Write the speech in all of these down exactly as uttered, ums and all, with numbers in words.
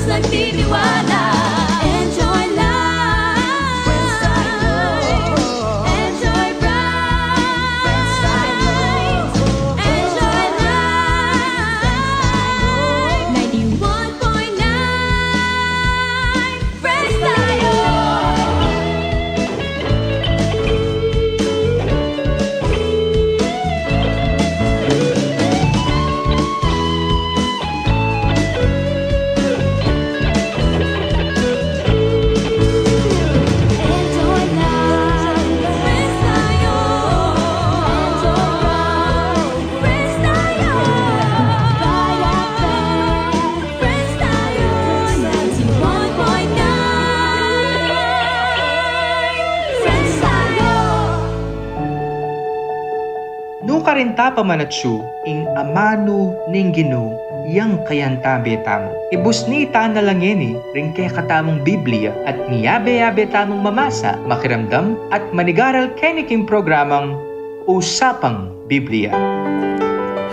Nagtitiwala. Enjoy life. Enjoy bright. Enjoy life. Ninety-one point nine Fresh Tayo. Nukarin ta pamanatsu ing amanu ning Ginu, yang kayantabe tamu. Ibusni ta na la ngeni ring kekatamung Biblia at miyabe-yabe tamung mamasa, makiramdam, at manigaral keni king programang Usapang Biblia.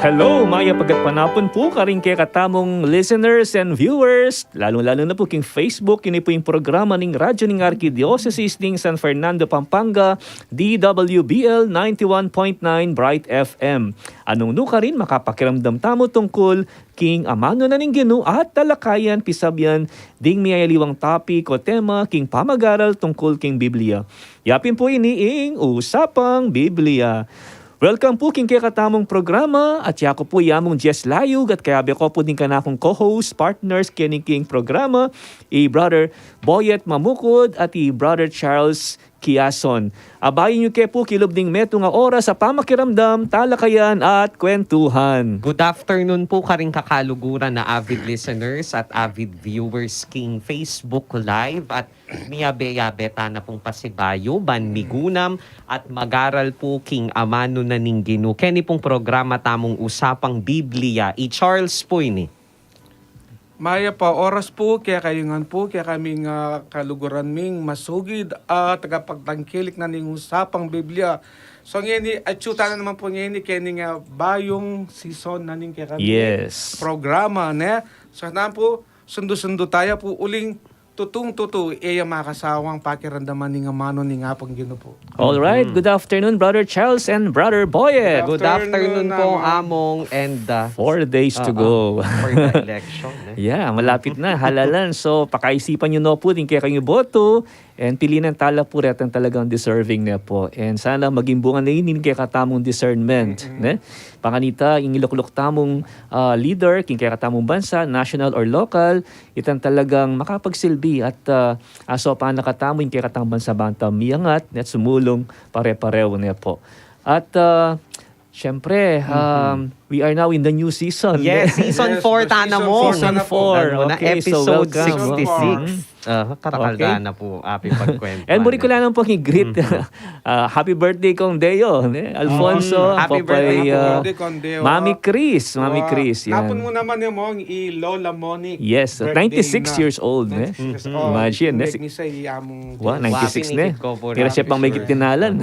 Hello, mayap a gatpanapun pu karing kekatamung listeners and viewers, lalung-lalu na pu king Facebook. Ini pu ing programa ning Radyo ning Arkidiosesis ning San Fernando, Pampanga, D W B L ninety-one point nine Bright F M. Anung nukarin makapakiramdam tamu tungkul king amanu na ning Ginu at talakayan, pisabyan ding miyayaliwang topic o tema king pamagaral tungkul king Biblia. Ya pin pu ini ing Usapang Biblia. Welcome pu king kekatamung programa, at yaku pu i Among Jess Layug, at kayabe ku pu ding kanakung co-host, partners keni king programa, i Brother Boyet Mamukud at i Brother Charles Kiason. Abayan yu ke pu kilub ning metung a oras a pamakiramdam, talakayan at kwentuhan. Good afternoon pu karing kakaluguran a avid listeners at avid viewers king Facebook Live, at miyabe-yabe ta na pung pasibayu ban migunam at magaral pu king amanu na ning Ginu keni pung programa tamung Usapang Biblia. I Charles pu ini. Mayap a oras pu kekayu ngan pu, kekaming, ah, kaluguran ming masugid a tagapagtangkilik na ning Usapang Biblia. So ngeni, atsu ta na naman pu ngeni keni ing bayung season na ning kekaming, yes, programa, ne? So naman pu, sundu-sundu taya pu uling tutung-tutu, e ya makasawang pakiramdaman ning amanu ning Apung Ginu pu. All right. Mhm. Good afternoon, Brother Charles and Brother Boyet. Good afternoon, Among. Among, and, uh, four days to go for the election, eh. Yeah, malapit na, halalan. So, pakaisipan yu no pu ding kekayung boto, and pilinan tala pu retang talagang deserving ne pu. And sana maging bunga na ini ning kekatamung discernment, ne? Panganita, ing ilukluk tamung, ah, leader king kekatamung bansa, national or local, itang talagang makapagsilbi at, ah, asopan na katamu ing kekatamung bansa banta miyangat at sumulung pare-pareho ne pu. At, ah, syempre, um, we are now in the new season. Yes, season four ta na mu. Season four. Okay, so episode sixty-six. Aha, karakal da na pu, api pagkwentuhan. And buri ku la naman pong i-greet. Ah, happy birthday, Kong Deo, ne? Alfonso, Happy birthday, Mami Chris, Mami Chris, yan. Napun mu naman yung mong i Lola Monique. Yes, ninety-six years old, ne? Imagine, ne? Wow, ninety-six ne. Tira siya pang may gitinalan.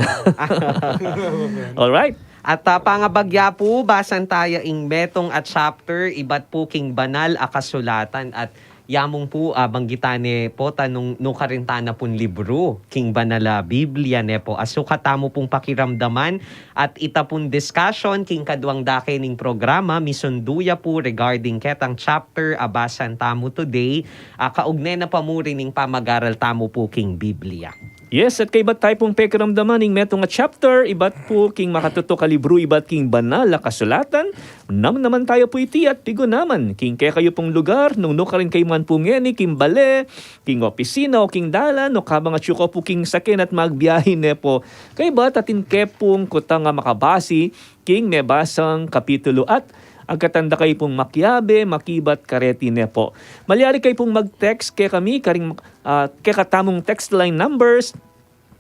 All right. At, ah, pangabagya pu, basan taya ing metung a chapter ibat pu king banal a kasulatan at yamung pu, ah, banggitan ne pu ta nung nukarin ta na pun libru king banal a Biblia ne pu. Asukat tamu pung pakiramdaman at ita pun discussion king kaduang dake ning programa, misundu ya pu regarding ketang chapter a basan tamu today, a kaugne na pa mu rin ning pamagaral tamu pu king Biblia. Yes, at kaibat tayu pung pekiramdaman ing metung a chapter ibat pu king makatutuk a libru ibat king banal a kasulatan, namnaman tayu pu iti at pigunaman king kekayu pung lugar, nung nukarin kayu man pu ngeni king bale, king opisina o king dalan, o kabang atsu ko pu king saken at magbiyahe ne pu. Kaibat atin ke pung kutang a makabasi king mebasang kapitulo at agkatan da kayu pung makiabe, makibat kareti ne pu. Malyari kayu pung mag-text kekami karing, ah, kekatamung text line numbers,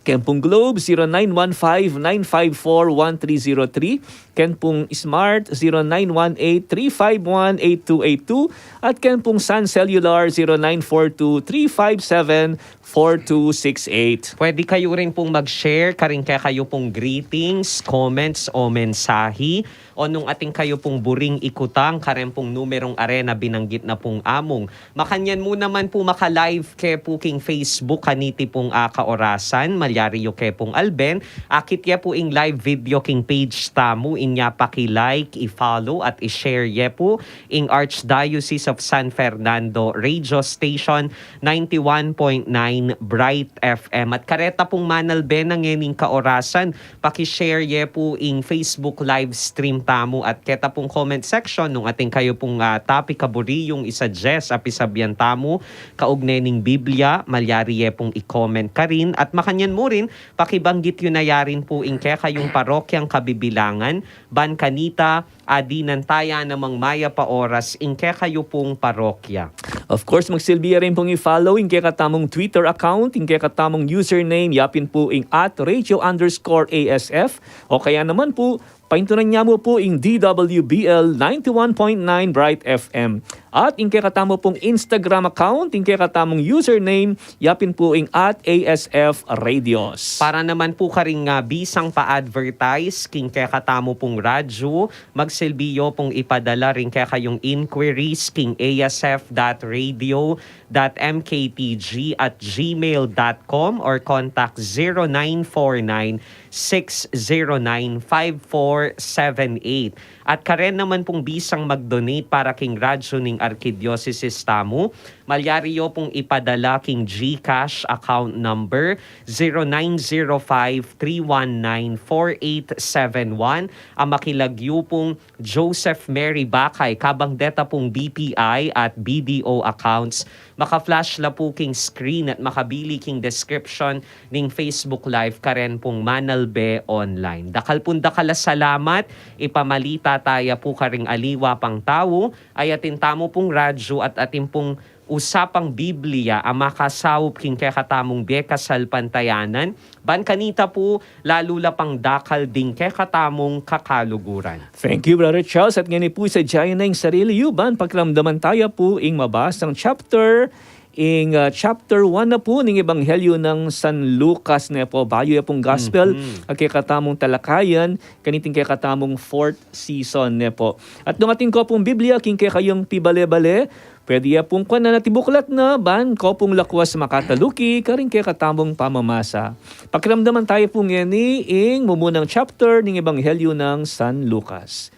keng pung Globe, zero nine one five nine five four one three zero three, Ken pung Smart, zero nine one eight three five one eight two eight two, at ken pung Sun Cellular, zero nine four two three five seven four two six eight. Pwede kayu rin pung mag-share karing kekayu pung greetings, comments, o mensahi, o nung atin kayu pung buring ikutang kareng pung numerung are na binanggit na pung among. Makanyan mu naman pu maka-live ke pu king Facebook kaniti pung, ah, kaorasan, malyari yu ke pung alben, akit ye pu ing live video king page tamu, inya paki-like, i-follow, at i-share ye pu ing Archdiocese of San Fernando Radio Station, ninety-one point nine Bright F M. At kareta pung manalbe na ngening kaorasan, paki-share ye pu ing Facebook live stream tamu at keta pung comment section nung atin kayu pung, ah, topic a buri yung i-suggest a pisabian tamu kaugne ning Biblia, malyari ye pung i-comment karin at makanyan mu rin, pakibanggit yu na ya rin pu ing kekayung parokyang kabibilangan, ban kanita, adinan taya namang mayap a oras ing kekayu pung parokya. Of course, magsilbi ya rin pung i-follow ing kekatamung Twitter account, ing kekatamung username, yapin pu ing at radio underscore A S F, o kaya naman pu, paintunan ya mu pu ing D W B L ninety-one point nine Bright F M. At ing kekatamu pung Instagram account, ing kekatamung username, yapin pu ing at A S F Radios. Para naman pu karing, ah, bisang pa-advertise king kekatamu pung radyo, magsilbi yu pung ipadala ring kekayung inquiries king A S F dot radio dot M K T G at gmail dot com or contact zero nine four nine six zero nine five four seven eight. At karen naman pung bisang mag-donate para king radyo ning arkidiosesis tamu, malyari yu pung ipadala king GCash account number zero nine zero five three one nine four eight seven one, a makilagyu pung Joseph Mary Bakay, kabang deta pung B P I at B D O accounts, maka-flash la pu king screen at makabili king description ning Facebook Live karen pung Manalbe Online. Dakal pung dakal a salamat, ipamalita taya pu karing aliwa pang tau, ayatin tamu pung radyo at atin pung usapang Biblia a makasaup king kekatamung bie kasalpantayanan, ban kanita pu lalu la pang dakal ding kekatamung kakaluguran. Thank you, Brother Charles. At ngeni pu, sadyain na ing sarili yu ban pakiramdaman taya pu ing mabasang chapter, ing, ah, chapter one na pu ning Ebanghelyo nang San Lucas ne pu. Bayu ya pung gospel, mhm, a kekatamung talakayan kaniting kekatamung fourth season ne pu. At nung atin ko pung Biblia king kekayung pibale-bale, pwede ya pung kuanan at ibuklat na ban ko pung lakwas makataluki karing kekatamung pamamasa. Pakiramdaman taya pu ngeni ing mumunang chapter ning Ebanghelyo nang San Lucas.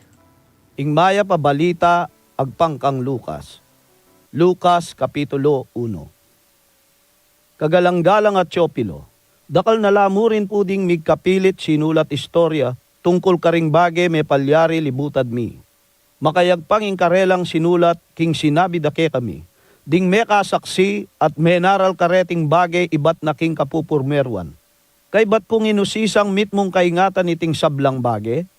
Ing mayap a balita agpang kang Lucas. Lucas, Kapitulo uno. Kagalang-galang a Teofilo, dakal na la mu rin pu ding migkapilit sinulat istorya tungkul karing bage mepalyari libutad mi. Makayagpang ing karelang sinulat king sinabi da kekami, ding mekasaksi at menaral kareting bage ibat na king kapupurmeruan. Kaybat pung inusisang mitmung kaingatan iting sablang bage,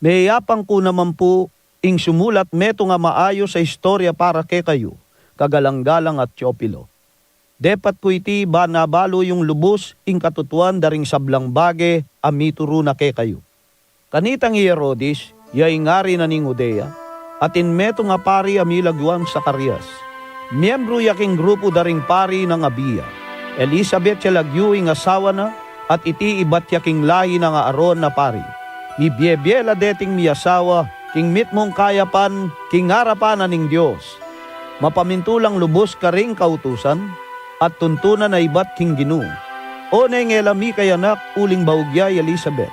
meyapang ku naman pu ing sumulat metung a maayus a istorya para kekayu, kagalang-galang a Teofilo. Depat ku iti ban abalu yung lubus ing katutuan da ring sablang bage a mituru na kekayu. Kanitang i Herodes, ya ing ari na ning Judea, atin metung a pari a milagyuang Zacarias. Miyembru ya king grupu da ring pari nang Abia. Elisabet ya lagyu ing asawa na, at iti ibat ya king lahi nang Aaron a pari. Mibiebie la deting miasawa king mitmung kayapan king arapan na ning Dios. Mapamintu lang lubus karing kautusan, at tuntunan a ibat king Ginu. Oneng e la mikayanak uling baug ya i Elisabet,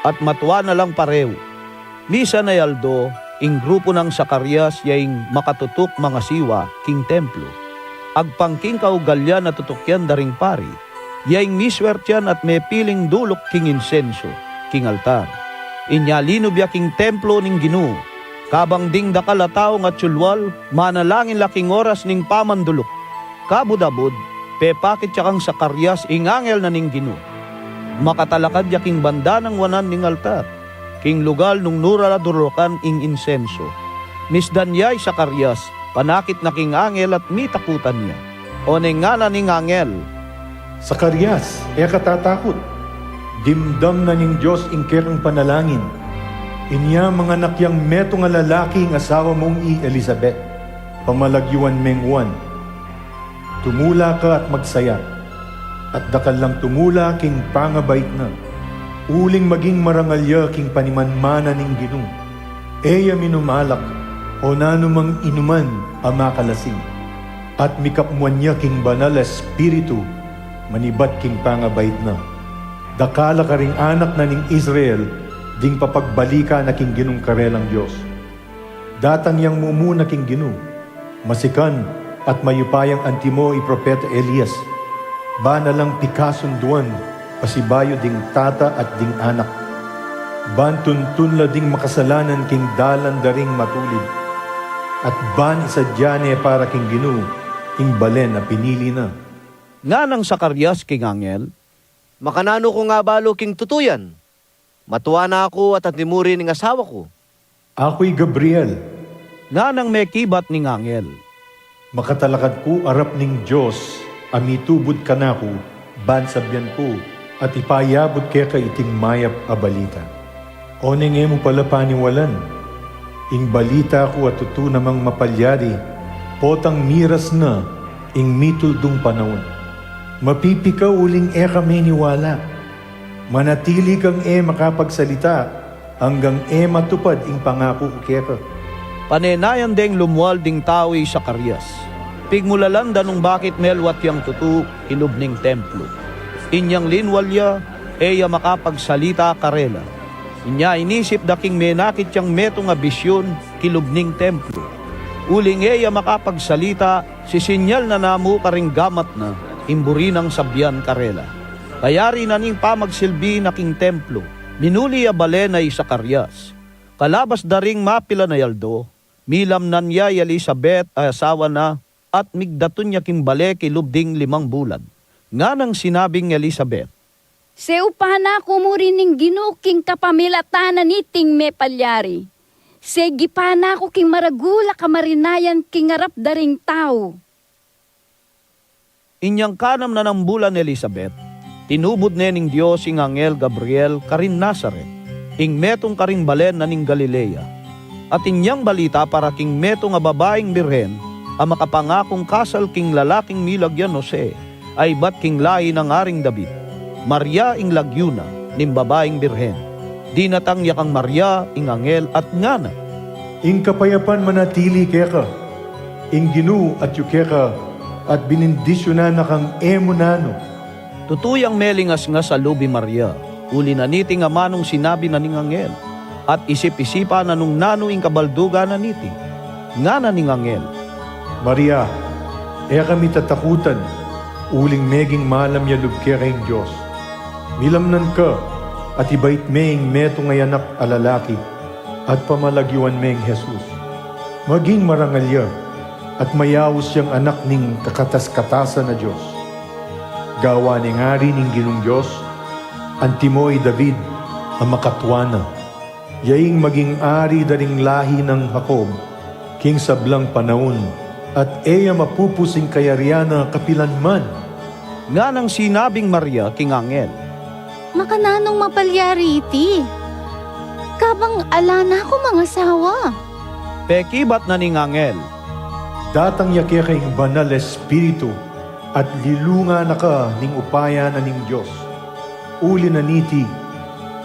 at matua na lang pareu. Misan a aldo, ing grupu nang Zacarias ya ing makatutuk mangasiwa king templo. Agpang king kaugalian a tutukyan da ring pari, ya ing miswertian at mepiling duluk king insenso king altar. Inya linub ya king templo ning Ginu, kabang ding dakal a taung atsulual manalangin la king oras ning pamanduluk. Kabud-abud, pepakit ya kang Zacarias ing angel na ning Ginu. Makatalakad ya king banda nang wanan ning altar, king lugal nung nura la dulukan ing insenso. Misdan ya i Zacarias, panakit na king angel at mitakutan ya. Oneng ngana ning angel, "Zacarias, e ka tatakut. Dimdam na ning Dios ing kekang panalangin. Inya manganak yang metung a lalaki ing asawa mung i Elisabet, pamalagyuan meng Juan. Tumula ka at magsaya, at dakal lang tumula king pangabait na, uling maging marangal ya king panimanmanan ning Ginu. E ya minum alak o nanumang inuman a makalasing, at mikapmuan ya king Banal a Espiritu manibat king pangabait na. Dakal a karing anak na ning Israel ding papagbalikan na king Ginung karelang Dios. Datang yang mumuna king Ginu, masikan at mayupayang antimo i propeta Elias, ban na lang pikasunduan pasibayu ding tata at ding anak, ban tuntun la ding makasalanan king dalan da ring matulid, at ban isadia ne para king Ginu ing balen a pinili na. Nganang Zacarias king angel, Makananu kung abalu king tutu yan? Matua na ku at antimu rin ing asawa ku. Aku i Gabriel, nganang mekibat ning angel. Makatalakad ku arap ning Dios a mitubud kanaku, ban sabian ku at ipayabut keka iting mayap a balita. Oneng e mu pala paniwalan ing balita ku a tutu namang mapalyari, potang miras na ing mituldung panaun. Mapipika uling e ka meniwala. Manatili kang e makapagsalita, anggang e matupad ing pangaku ku keka. Panenayan deng lumwal ding tau i Zacarias. Pigmulalan da nung bakit melwat yang tutu kilub ning templo. Inyang linwal ya, e ya makapagsalita karela. Inya inisip da king menakit yang metung a bisyun kilub ning templo. Uling e ya makapagsalita, sisinyal na namu karing gamat na ing buri nang sabian karela. Kayari na ning pamagsilbi na king templo, minuli ya bale na i Zacarias. Kalabas da ring mapilan a aldo, milamnan ya i Elisabet a asawa na, at migdatun ya king bale kilub ding limang bulan. Nganang sinabing Elisabet, Seupan na ku mu rin ning Ginu king kapamilatan na niting mepalyari. Segipan na ku king maragul a kamarinayan king arap da ring tau. Inyang kanam na nang bulan Elisabet, tinubud ne ning Dios ing angel Gabriel karin Nazaret, ing metung karing balen na ning Galilea. At inyang balita para king metung a babaing birhen a makapangakung kasal king lalaking milagyan Jose, a ibat king lahi nang Aring David. Maria ing lagyu na, ning babaing birhen. Dinatang ya kang Maria ing angel at ngana, Ing kapayapan manatili keka. Ing Ginu atyu keka, at binindisyunan na kang e mu nanu. Tutu yang melingasngas a lub i Maria, uli na niting amanung sinabi na ning angel, at isip-isipan na nung nanu ing kabaldugan na niti. Ngana ning angel, Maria, e ka mitatakutan, uling meging malam ya lub keka ing Dios. Milamnan ka, at ibait me ing metung a anak a lalaki, at pamalagyuan meng Jesus. Maging marangal ya, at mayaus yang anak ning kakatas-katasan a Dios. Gawan neng ari ning Ginung Dios, antimo i David a makatua na. Ya ing maging ari da ring lahi nang Jacob king sablang panaun, at e ya mapupus ing kayarian na kapilan man. Nganang sinabing Maria king angel, Makananung mapalyari iti, kabang ala na ku mangasawa? Pekibat na ning angel, Datang ya keka ing Banal a Espiritu, at lilungan na ka ning upaya na ning Dios. Uli na niti,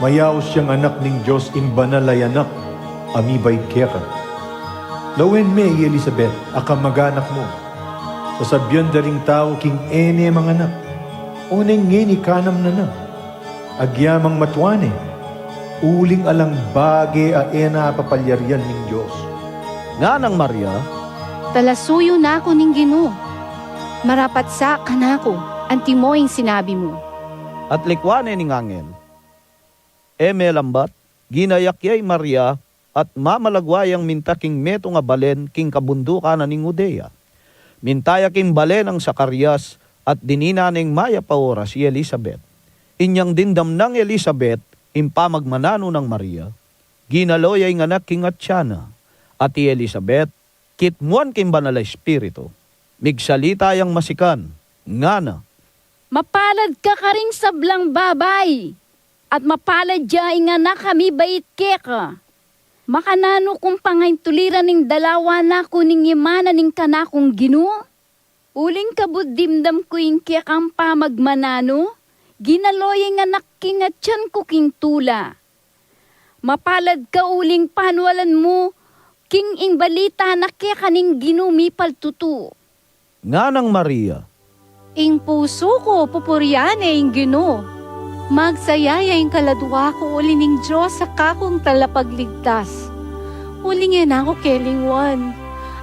mayaus yang anak ning Dios ing banal a anak a mibait keka. Lawen me i Elisabet a kamag-anak mu. Sasabian da ring tau king e ne manganak, oneng ngeni kanam na na. Agyamang matua ne, uling alang bage a e na papalyarian ning Dios. Nganang Maria, Talasuyu na ku ning Ginu. Marapat sa kanaku antimo ing sinabi mu. At likwan ne ning angel. E melambat, ginayak ya i Maria, at mamalagwa yang minta king metung a balen king kabundukan na ning Judea. Minta ya king bale nang Zacarias, at dinina neng mayap a oras i Elisabet. Inyang dimdam nang Elisabet ing pamagmananu nang Maria, ginalo ya ing anak king atian na, at i Elisabet kitmuan king Banal a Espiritu. Migsalita yang masikan, ngana, Mapalad ka karing sablang babai, at mapalad ya ing anak a mibait keka. Makananu kung pangaintuliran ning dalawa na ku ning imana ning kanakung Ginu? Uling kabud dimdam ku ing kekang pamagmananu, ginalo ya ing anak king atian ku king tula. Mapalad ka uling panualan mu king ing balita na keka ning Ginu mipaltutu. Nganang Maria, Ing pusu ku pupurian ne ing Ginu. Magsaya ya ing kaladua ku uli ning Dios a kakung talapagligtas. Uling e na ku kelingwan,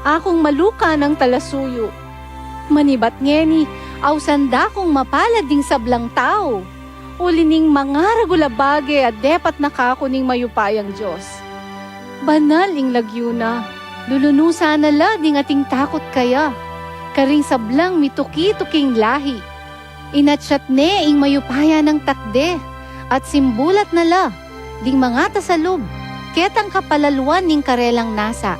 akung maluka nang talasuyu. Manibat ngeni, ausan da kung mapalad ding sablang tau, uli ning mangaragul a bage a depat na kaku ning mayupayang Dios. Banal ing lagyu na, lulunusan na la ding ating takut kaya, karing sablang mituki-tuking lahi. Inatyat ne ing mayupaya nang takde, at simbulat na la ding mangatasalub ketang kapalaluan ning karelang nasa.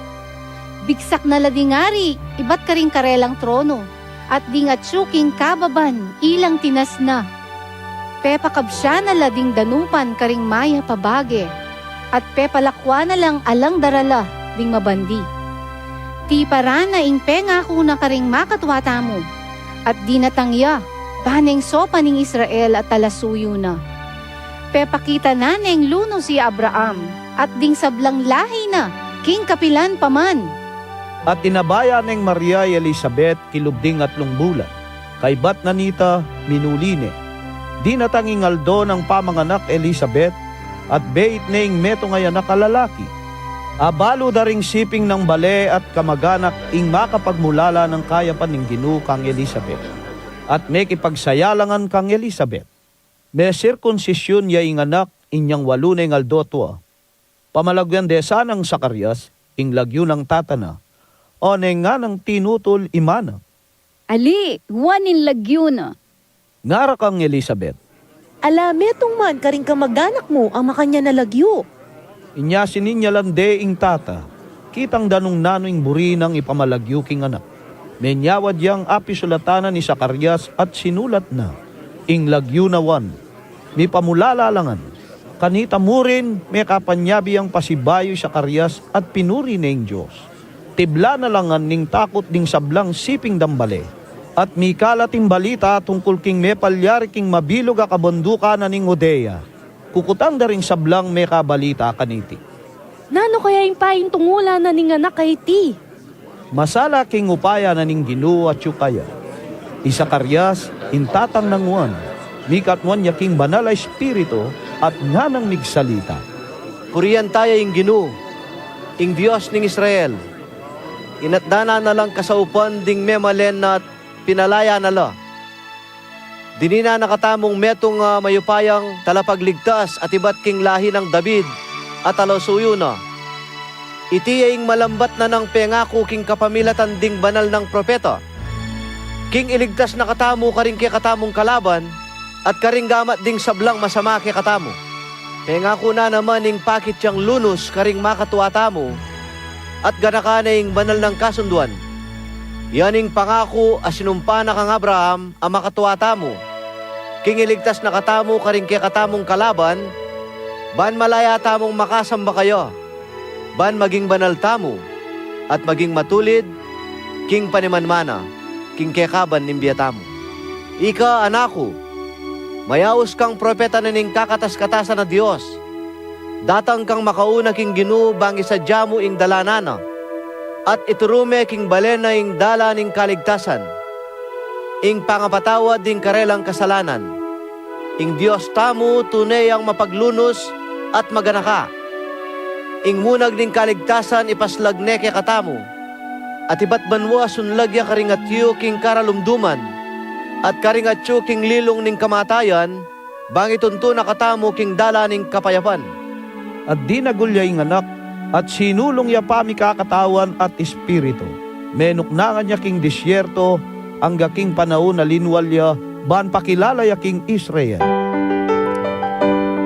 Bigsak na la ding ari ibat karing karelang trono, at ding atyu king kababan ilang tinas na. Pepakabsyan na la ding danupan karing mayap a bage, at pepalakwan na lang alang darala ding mabandi. Tiparan na ing pengaku na karing makatua tamu, at dinatang ya, ban neng sopan ning Israel a talasuyu na. Pepakita na neng lunus i Abraham, at ding sablang lahi na, king kapilan pa man. At inabaya neng Maria i Elisabet kilub ding atlung bulan. Kaibat na nita, minuli ne. Dinatang ing aldo nang pamanganak Elisabet, at beit ne ing metung a anak a lalaki. Abalu da ring siping nang bale at kamaganak ing makapagmulala nang kayapan ning Ginu kang Elisabet, at mekipagsayalangan kang Elisabet. Mesirkunsisyun ya ing anak inyang walu neng aldo tua. Pamalagyan de sanang Zacarias ing lagyu nang tata na, o neng nganang tinutul imana. Ali, Juan ing lagyu na. Ngara kang Elisabet, Ala, metung man karing kamaganak mu a makanyan a lagyu. Inya sininyalan de ing tata, kitang da nung nanu ing buri nang ipamalagyu king anak. Menyawad yang apisulatan na ni Zacarias at sinulat na, ing lagyu na Juan. Mipamulala la ngan. Kanita murin, mekapanyabi yang pasibayu i Zacarias at pinuri ne ing Dios. Tibla na la ngan ning takut ding sablang siping dang bale, at mikalat ing balita tungkul king mepalyari king mabilug a kabundukan na ning Judea. Kukutang da ring sablang mekabalita kaniti, Nanu kaya ing paintungulan na ning anak a iti? Masala king upaya na ning Ginu atyu kaya. I Zacarias, ing tatang nang Juan, mikatmuan ya king Banal a Espiritu at nganang migsalita, Purian taya ing Ginu, ing Dios ning Israel. Inatdanan na lang kasaupan ding memalen na at pinalaya na la. Dininan na katamung metung a mayupayang talapagligtas at ibat king lahi nang David a talasuyu na. Iti ya ing malambat na nang pengaku king kapamilatan ding banal nang propeta, king iligtas na katamu karing kekatamung kalaban at karing gamat ding sablang masama kekatamu. Pengaku na naman ing pakit yang lunus karing makatua tamu, at ganakan ne ing banal nang kasunduan. Yan ing pangaku a sinumpa na kang Abraham a makatua tamu, king iligtas na katamu karing kekatamung kalaban, ban malaya tamung makasamba kaya, ban maging banal tamu, at maging matulid king panimanmana king kekaban ning bie tamu. Ika, anak ku, mayaus kang propeta na ning kakatas-katasan a Dios. Datang kang makauna king Ginu bang isadya mu ing dalanan na, at ituru me king bale na ing dalan ning kaligtasan, ing pangapatawad ning karelang kasalanan. Ing Dios tamu tune yang mapaglunus at maganaka. Ing munag ning kaligtasan ipaslag ne kekatamu, at ibat banua sunlag ya karing atyu king karalumduman, at karing atyu king lilung ning kamatayan, bang ituntu na katamu king dalan ning kapayapan. At dinagul ya ing anak, at sinulung ya pamikakatawan at espiritu. Menuknangan ya king disyerto, angga king panaun a linwal ya, ban pakilala ya king Israel.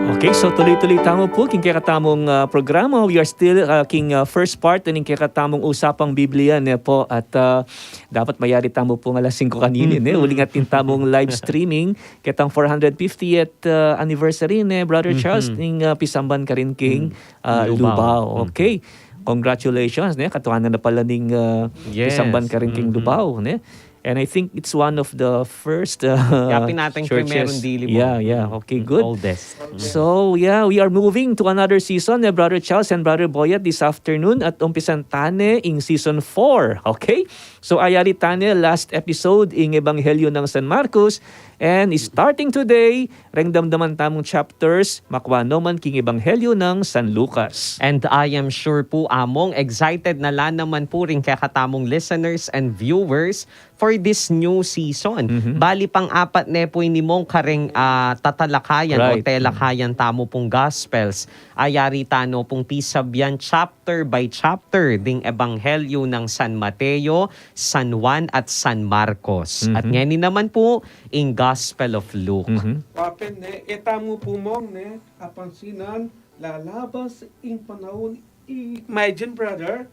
O Okay, so tuloy-tuloy tamu pu king kekatamung, ah, programa. We are still, ah, king, ah, first part ning kekatamung Usapang Biblia, ne pu. At, ah, dapat mayari tamu pu alas singko kanini, ne? Uling atin tamung live streaming ketang four hundred fiftieth, ah, anniversary, ne, Brother Charles, ning, ah, pisamban karin king, ah, Lubao. Lubao. Okay. Congratulations, ne? Katuanan na pala ning, ah, pisamban karin king Lubao, ne? And I think it's one of the first, uh, churches. Yapin ating primerong dili, yeah, yeah. Okay, good. Oldest. So, yeah, we are moving to another season, eh, Brother Charles and Brother Boyet, this afternoon, at umpisan tane ing season four. Okay? So, ayari tane last episode ing Ebanghelyo nang San Marcos, and starting today, reng damdaman tamung chapters, makwa naman king Ebanghelyo nang San Lucas. And I am sure pu, Among, excited na la naman pu ring kekatamung listeners and viewers for this new season. Bali, pang-apat ne pu ini, Mong, kareng, ah, tatalakayan o telakayan tamu pung Gospels. Ayari tano pung pisabian chapter by chapter ding Ebanghelyo nang San Mateo, San Juan, at San Marcos. At ngeni naman pu, ing Gospel of Luke. Wa pen ne, e tamu pu, Mong, ne, apansinan, lalabas ing panaun, i-, imagine, brother,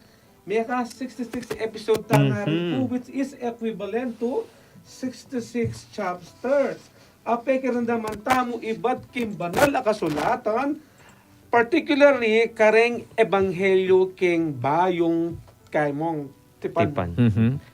meka sixty-six episode tana rin pu, which is equivalent to sixty-six chapters. A pekiramdaman tamu ibat king banal a kasulatan, particularly kareng Ebanghelyo king Bayung Kaimong Tipan. Tipan.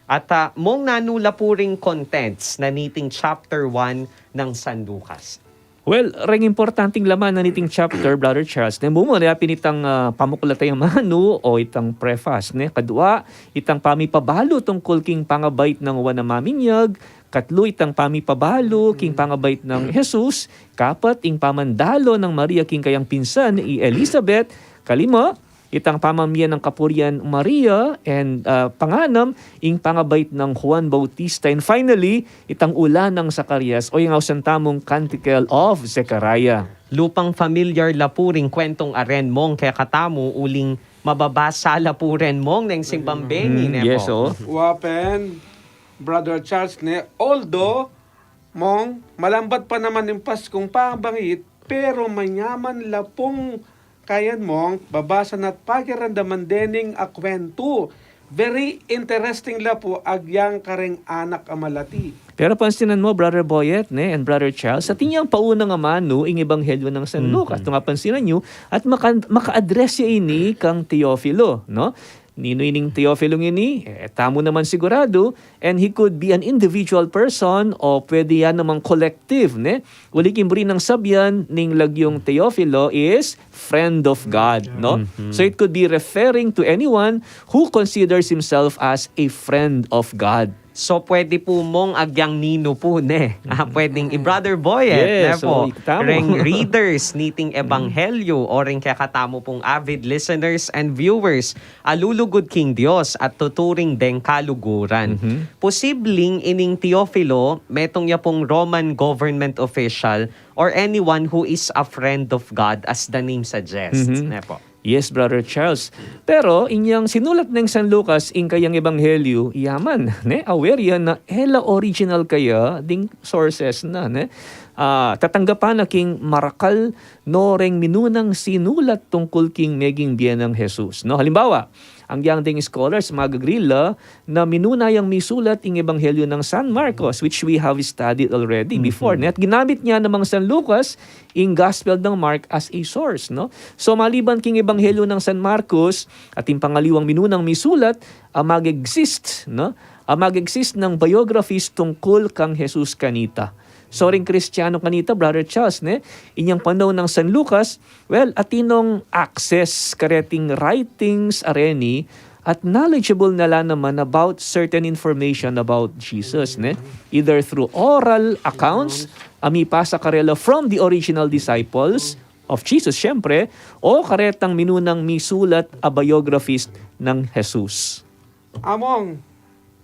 At, ah, Mong, nanu la pu ring contents na niting chapter one nang San Lucas? Well, reng importanting laman na niting chapter, Brother Charles, ne, mumuna ya pin itang, ah, pamuklat a amanu o itang preface, ne? Kadua, itang pamipabalu tungkul king pangabait nang Juan a Maminyag. Katlu, itang pamipabalu king pangabait nang Jesus. Kapat, ing pamandalo nang Maria king kayang pinsan i Elizabeth. Kalima, itang pamamie nang kapurian Maria, and, ah, panganam, ing pangabait nang Juan Bautista, and finally, itang ula nang Zacarias, o ing ausan tamung Canticle of Zechariah. Lupang familiar la pu ring kwentong a ren, Mong, kekatamu, uling mababasa la pu ren, Mong, neng simbang bengi, ne pu? Wa pen, Brother Charles, ne, although, Mong, malambat pa naman ing Paskung pamangit, pero manyaman la pung kayan, Mong, babasa na't pakiramdaman dening a kwentu. Very interesting la pu agyang kareng anak a malati. Pero pansinan mu, Brother Boyet, ne, and Brother Charles, atin yang paunang amanu ing Ebanghelyo nang San Lucas. Kung apansinan yu, at maka-, maka-address ya ini kang Teofilo, no? Ninu ining Teofilong ini? E tamu naman siguradu, and he could be an individual person o pwede ya namang collective, ne? Uli king buri nang sabian ning lagyung Teofilo is friend of God, no? So it could be referring to anyone who considers himself as a friend of God. So, pwede pu, Mong, agyang ninu pu, ne? Ah, pwedeng i Brother Boyet, ne pu? Reng readers niting Ebanghelyo o reng kekatamu pung avid listeners and viewers a lulugud king Dios at tuturing deng kaluguran. Posibleng ining Teofilo, metung ya pung Roman government official or anyone who is a friend of God, as the name suggests, ne pu? Yes, Brother Charles. Pero inyang sinulat neng San Lucas ing kayang Ebanghelyo, yaman, ne, aware ya na e la original kaya ding sources na, ne? Ah, tatanggapan na king marakal no reng minunang sinulat tungkul king meging bie nang Jesus, no? Halimbawa, agyang ding scholars mag-agree la na minuna yang misulat ing Ebanghelyo nang San Marcos, which we have studied already before, ne? At ginamit ne namang San Lucas ing Gospel nang Mark as a source, no? So, maliban king Ebanghelyo nang San Marcos, atin pang aliwang minunang misulat a mag-exist, no? A mag-exist nang biographies tungkul kang Jesus kanita. So, ring Kristiyano kanita, Brother Charles, ne, inyang panaun nang San Lucas, well, atin nong access kareting writings a reni, at knowledgeable na la naman about certain information about Jesus, ne? Either through oral accounts a mipasa karela from the original disciples of Jesus, siyempre, o karetang minunang misulat a biographies nang Jesus. Among,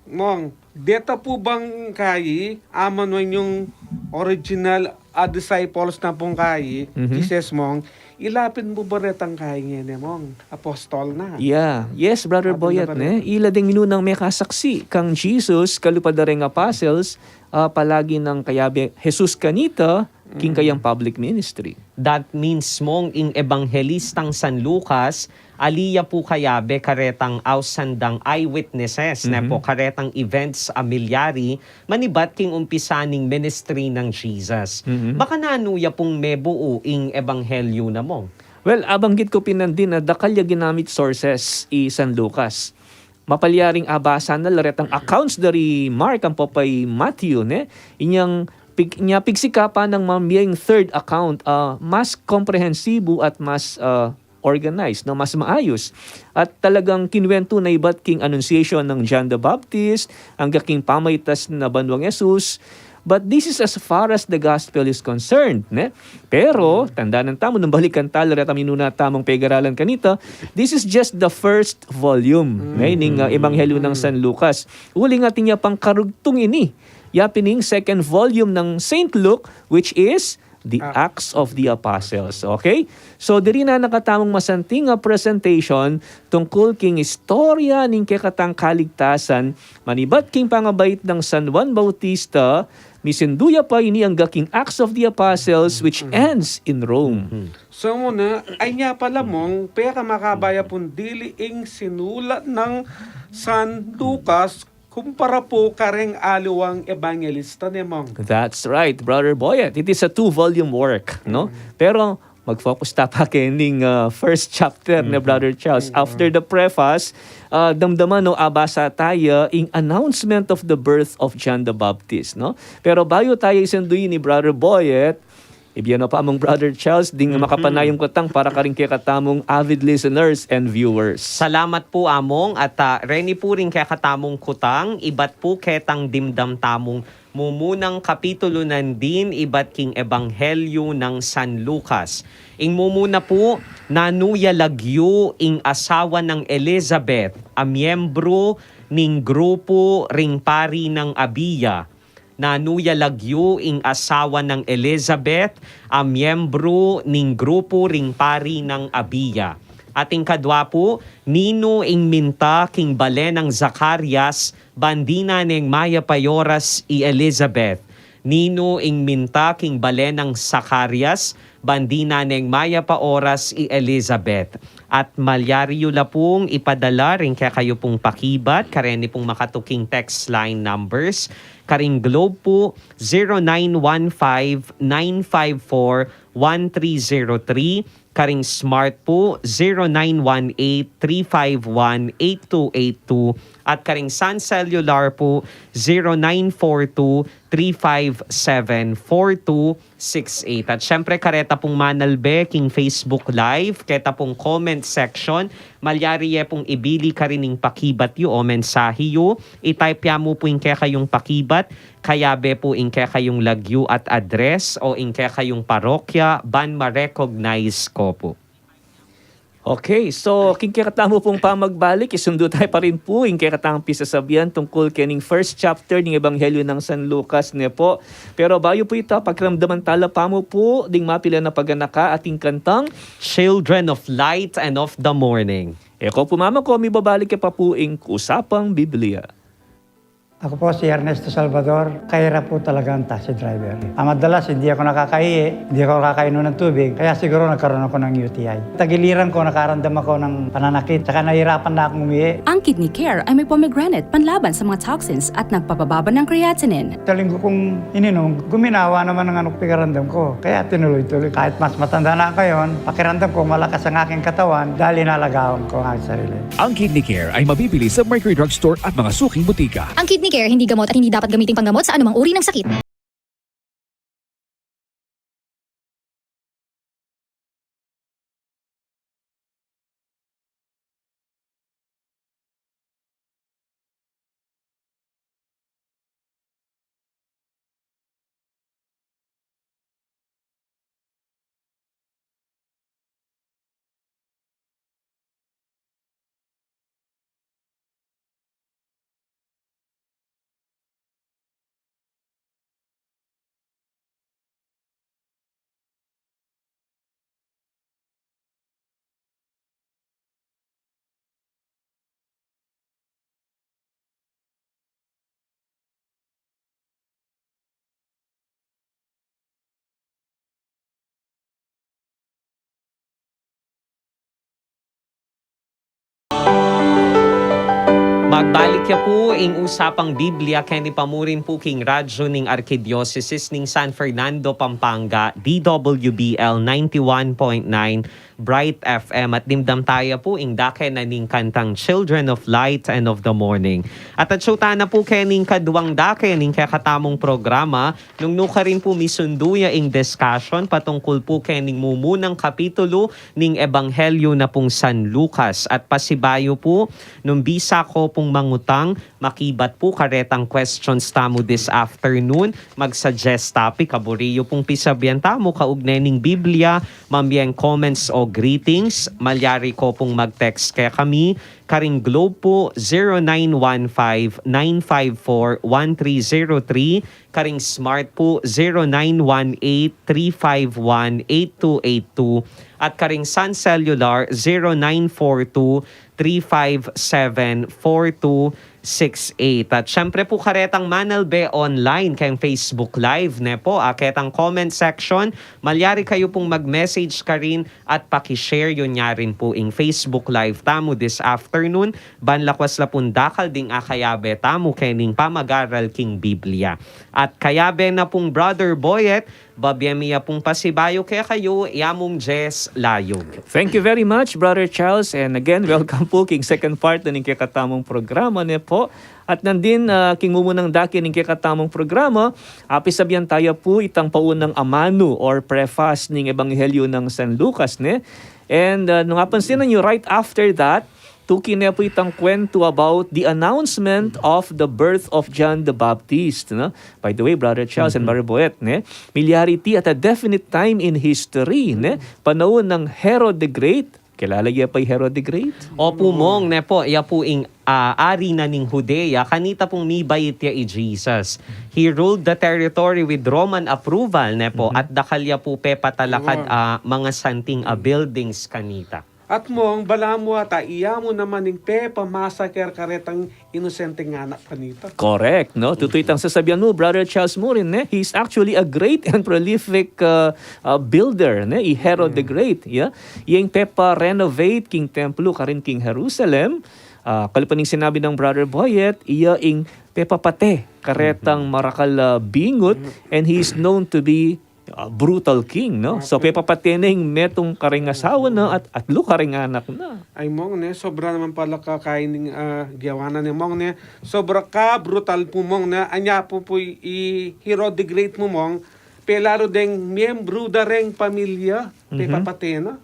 Mong, deta pu bang kayi, amanu inyang original a disciples na pung kayi, Jesus, Mong, ila pin pu ba retang kayi ngeni, Mong, apostol na? Yeah. Yes, Brother Boyet, ne? Ila ding minunang mekasaksi kang Jesus, kalupad da reng apostles, ah, palagi nang kayabe Jesus kanita, king kayang public ministry. That means mong ing ebanghelistang San Lucas, ali ya pu kayabe karetang ausan dang eyewitnesses, ne po, karetang events a milyari, manibat king umpisa ning ministry nang Jesus. Baka nanu ya pung mebuu ing ebanghelyo na mong? Well, abanggit ku pin nandin a dakal ya ginamit sources i San Lucas. Mapalyaring abasa na la retang accounts dari Mark ampo pay Matthew, ne? Inyang pig-, inya pigsikapan nang mamie ing third account, ah, mas komprehensibu at mas, ah, organized, no? Mas maayos. At talagang kinwentu na ibat king annunciation nang John the Baptist, angga king pamaitas na banwang Jesus. But this is as far as the gospel is concerned, ne? Pero, tandanan tamu, nung balikan tala reta minuna tamung pegaralan kanita, this is just the first volume, ne? Ning, ah, Ebanghelyo nang San Lucas. Uling atin ya pang karugtung ini, ya pin ing second volume nang Saint Luke, which is the Acts of the Apostles. Okay? So, diri na nakatamung masanting a presentation tungkul king istorya ning kekatang kaligtasan, manibat king pangabait nang San Juan Bautista, misindu ya pa ini angga king Acts of the Apostles, which ends in Rome. So, muna, ay nga pala mong, pera makabaya pun dili ing sinulat nang San Lucas, kumpara pu kareng aliwang ebanghelista ne mong. That's right, Brother Boyet. It is a two-volume work, no? Pero mag-focus ta pa kening, ah, first chapter ne Brother Charles. After the preface, ah, damdaman no, abasa taya ing announcement of the birth of John the Baptist, no? Pero bayu taya isindu ini, Brother Boyet, ibie no pa mung Brother Charles, ding makapanayam kutang para karing kekatamung avid listeners and viewers. Salamat pu, Among, at, ah, reni pu ring kekatamung kutang, ibat pu ketang dimdam tamung mumunang kapitulo nandin ibat king Ebanghelyo nang San Lucas. Ing mumuna pu, nanu ya lagyu ing asawa nang Elizabeth a miyembru ning grupu ring pari nang Abiya? Nanu ya lagyu ing asawa nang Elizabeth a miyembru ning grupu ring pari nang Abiya? At ing kadwa pu, ninu ing minta king bale nang Zacarias ban dinan neng mayap a oras i Elizabeth? Ninu ing minta king bale nang Zacarias ban dinan neng mayap a oras i Elizabeth? At malyari yu la pung ipadala ring kekayu pung pakibat kareni pung makatuking text line numbers. Karing Globe pu, zero nine one five nine five four one three zero three. Karing Smart pu, zero nine one eight three five one eight two eight two. At karing Sun Cellular pu, zero nine four two three five seven four two six eight. At syempre, kareta pung manalbe king Facebook Live, keta pung comment section, malyari ye pung ibili karin ing pakibat yu o mensahi yu, i-type ya mu pu ing kekayung pakibat, kayabe pu ing kekayung lagyu at address o ing kekayung parokya, ban ma-recognize ko pu. Okay, so, king kekatamu pung pamagbalik, isundu taya pa rin pu ing kekatang pisasabian tungkul kening first chapter ning Ebanghelyo nang San Lucas, ne po. Pero bayu pu ita, pakiramdaman tala pa mu pu ding mapilan a paganaka ating kantang Children of Light and of the Morning. E ko pu mamako, mibabalik ya pa pu ing Usapang Biblia. Ako po si Ernesto Salvador, kahirap po talaga ang taxi driver. Ah, madalas hindi ako nakakaihi, hindi ako nakakainom ng tubig, kaya siguro nagkaroon ako ng U T I. Tagiliran ko, nakaramdam ako ng pananakit, saka nahihirapan na akong umihi. Ang Kidney Care ay may pomegranate panlaban sa mga toxins at nagpapababa ng creatinine. Sa linggo kong ininom, guminawa naman ang ano, pakiramdam ko. Kaya tinuloy-tuloy. Kahit mas matanda na ako ngayon, pakiramdam ko malakas ang aking katawan dahil inalagaan ko ang aking sarili. Ang Kidney Care ay mabibili sa Mercury Drug Store at mga suking butika. Ang Kidney Care hindi gamot at hindi dapat gamiting panggamot sa anumang uri ng sakit. Balik ya pu ing Usapang Biblia keni pa murin pu king radyo ning Arkidiosesis ning San Fernando, Pampanga, D W B L ninety-one point nine Bright F M, at dimdam taya pu ing dake na ning kantang Children of Light and of the Morning. At atsu tana pu kening kaduang dake ning kekatamung programa, nung nukarin pu misundu ya ing discussion patungkul pu kening mumunang kapitulo ning Ebanghelyo na pung San Lucas. At pasibayu pu, nung bisa ko pung mangutang, makibat pu karetang questions tamu this afternoon, mag-suggest topic a buri yu pung pisabian tamu kaugnay ning Biblia, mamye ing comments o greetings, malyari ko pung mag-text kekami, karing Globe pu, zero nine one five nine five four one three zero three, karing Smart pu, zero nine one eight three five one eight two eight two, at karing Sun Cellular, zero nine four two three five seven four two six eight. At syempre pu, karetang manalbe online keng Facebook Live, ne po, a ketang comment section, malyari kayu pung mag-message karin at paki-share yu nya rin pu ing Facebook Live tamu this afternoon, ban lakwas la pung dakal ding akayabe tamu kening pamag-aral king Biblia. At kayabe na pung Brother Boyet, babie mi ya pung pasibayu kekayu, ya Mung Jess Layug. Thank you very much, Brother Charles. And again, welcome pu king second part na ning kekatamung programa, ne po. At nandin, ah, king mumunang dake ning kekatamung programa, apisabian taya pu itang paunang amanu or preface ning Ebanghelyo nang San Lucas, ne? And, ah, nung apansinan yu, right after that, tuki ne pu itang kuwentu about the announcement of the birth of John the Baptist, no? By the way, Brother Charles and Brother Boet, ne? Milyari iti at a definite time in history, ne? Panaun nang Herod the Great. Kilala ye pa i Herod the Great? Opu, Mong, ne po, ya pu ing, ah, ari na ning Judea, kanita pung mibait ya i Jesus. He ruled the territory with Roman approval, ne po, at dakal ya pu pepatalakad, ah, mga santing, ah, buildings kanita. At Mong, balamu ata iya mu naman ing pepamasaker karetang inosenteng anak kanita. Correct, no? Tutu itang sasabian mu, Brother Charles Murin, ne? He's actually a great and prolific, uh, uh, builder, ne? I Herod the Great, yeah? Iyang pepa-renovate king templo karin king Jerusalem. Ah, kalupa ning sinabi nang Brother Boyet, iya ing pepapate karetang marakal, ah, bingut, and he is known to be a brutal king, no? So, pepapate ne ing metung kareng asawa na at atlu kareng anak na. Ay, Mong, ne, sobra naman pala ka kaining, ah, gewa na ne, Mong, ne. Sobra ka brutal pu, Mong, ne. Anya pu pu i Herod the Great mu, Mong, pelalu deng miyembru da reng pamilya, pepapate na.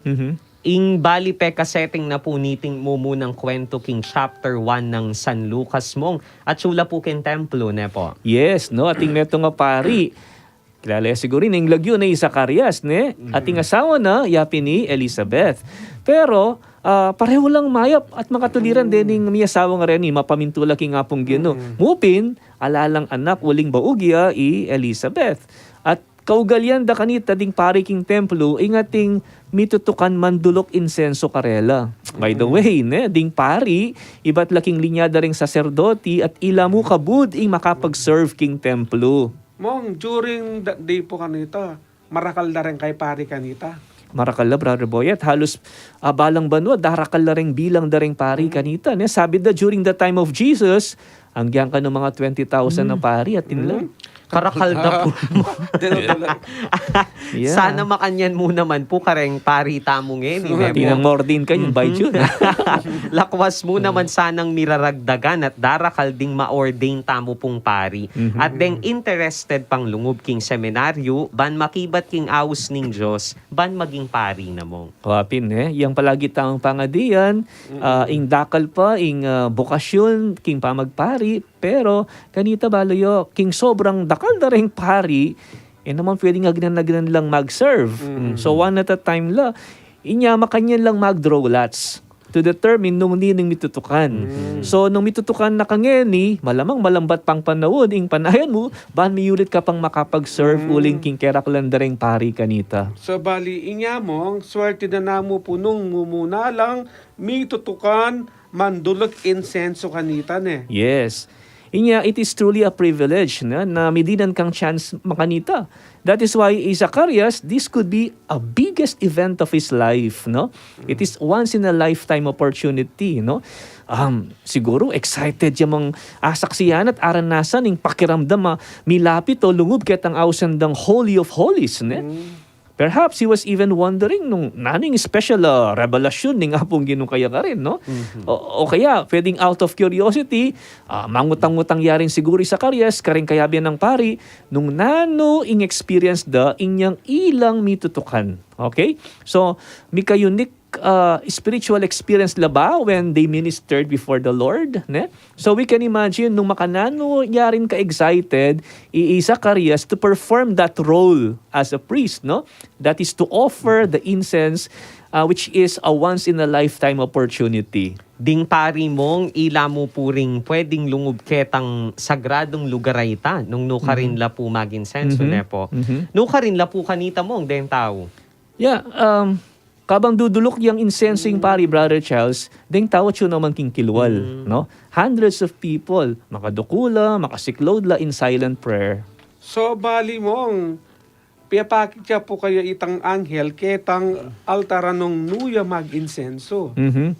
Ing bali pekaseting na pu niting mumunang kuwentu king chapter one nang San Lucas, Mong, atsu la pu king templo, ne po? Yes, no? Ating metung a pari. Kilala ye siguru ning lagyu na i Zacarias, ne? At ing asawa na, ya pin i Elizabeth. Pero, ah, pareho lang mayap at makatuliran dening miyasawa ngeni, mapamintu la king Apung Ginu. Mu pin, ala lang anak uling baug ya i Elizabeth. At kaugalian da kanita ding pari king templo, ing ating mitutukan manduluk insenso karela. By the way, ne, ding pari, ibat la king linya da ring saserdoti at ila mu kabud ing makapag-serve king templo. Mong, during that day pu kanita, marakal da ring kayang pari kanita. Marakal la, Brother Boyet. Halos, ah, balang banua, darakal la ring bilang da ring pari kanita, ne? Sabi da, during the time of Jesus, agyang kanu mga twenty thousand a pari, atin la. Karakal da pu. Delo, delo. Yeah. Sana makanyan mu naman pu kareng pari tamu ngeni, ne po? Atin lang ma-ordain kayang by June. Lakwas mu naman sanang miraragdagan at darakal ding ma-ordain tamu pung pari. At deng interested pang lungub king seminaryo, ban makibat king aus ning Dios, ban maging pari na, Mong. Wa pin, ne? Yang palagi tamung pangadian, ah, ing dakal pa, ing, ah, bokasyun king pamagpari, pero kanita balu yu, king sobrang dakal da reng pari, e naman pwedeng agnan-agnan lang mag-serve. So, one at a time la. Inya, makanyan lang mag-draw lots to determine nung nining mitutukan. So, nung mitutukan na ka ngeni, malamang malambat pang panaun ing panayan mu, ban miyulit ka pang makapag-serve uling king keraklan da reng pari kanita. So, bali, inya, Mong, swerte da namu pu nung mumuna lang mitutukan manduluk insenso kanita, ne? Yes. Inya, it is truly a privilege, no, na midinan kang chance makanita. That is why i Zacarias, this could be a biggest event of his life, no? It is once in a lifetime opportunity, no? Um, siguru excited ya mang asaksihan at aranasan ing pakiramdam a milapit o lungub ketang ausan dang Holy of Holies, ne? Perhaps he was even wondering nung nanu ing special, ah, revelasyon ning Apung Ginu kaya karin, no? O, o kaya, pwedeng out of curiosity, ah, mangutang-utang ya rin siguru i Zacarias karing kayabe nang pari nung nanu ing experience da inyang ilang mitutukan. Okay? So, mika-unique, ah, spiritual experience la ba when they ministered before the Lord, ne? So we can imagine nung makananu ya rin ka-excited i, i Zacarias to perform that role as a priest, no? That is to offer the incense, uh, which is a once in a lifetime opportunity. Ding pari mong ila mu pu ring pwedeng lungub ketang sagradung lugar a ita nung nukarin la pu mag-insenso, ne po? Nukarin la pu kanita mong deng tau. Yeah, um, kabang duduluk yang insenso ing pari, Brother Charles, deng tau atyu naman king kilwal, no? Hundreds of people, makadukul la, makasiklaud la in silent prayer. So, bali mong, pepakit ya pu kaya itang anghel ketang altar a nung nu ya mag-insenso. Mhm.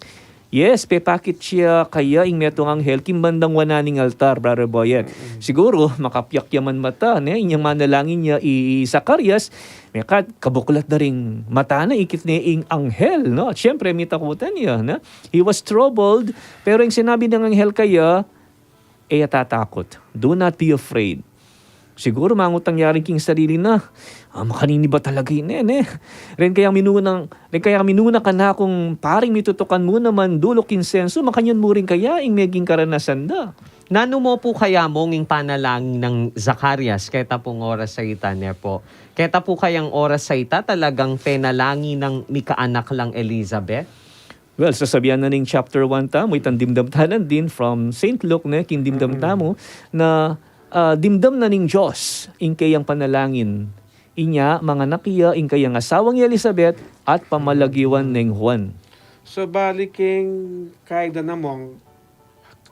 Yes, pepakit ya kaya ing metung anghel king bandang wanan ning altar, Brother Boyet. Siguru, makapiak ya man mata, ne? Inyang manalangin ya i, i Zacarias, mekad, kabuklat da ring mata na, ikit ne ing anghel, no? At syempre, mitakutan ya, no? He was troubled, pero ing sinabi ning anghel kaya, e ya tatakut. Do not be afraid. Siguru mangutang ya rin king sarili na, ah, makanini ba talaga ini, ne? Ren kayang minunang, ren kayang minuna kanakung paring mitutukan mu naman duluk insenso, makanyan mu rin kaya ing meging karanasan da. Nanu mu pu kaya mong ing panalangin nang Zacarias keta pung oras a ita, ne po? Keta pu kayang oras a ita talagang penalangin nang mikaanak lang Elizabeth? Well, sasabian na ning chapter one tamu, itang dimdam ta na din from Saint Luke, ne, king dimdam tamu, na, ah, dimdam na ning Dios ing kayang panalangin. Inya, manganak ya ing kayang asawang i Elizabeth at pamalagiwan neng Juan. So, bali king kayda na mong,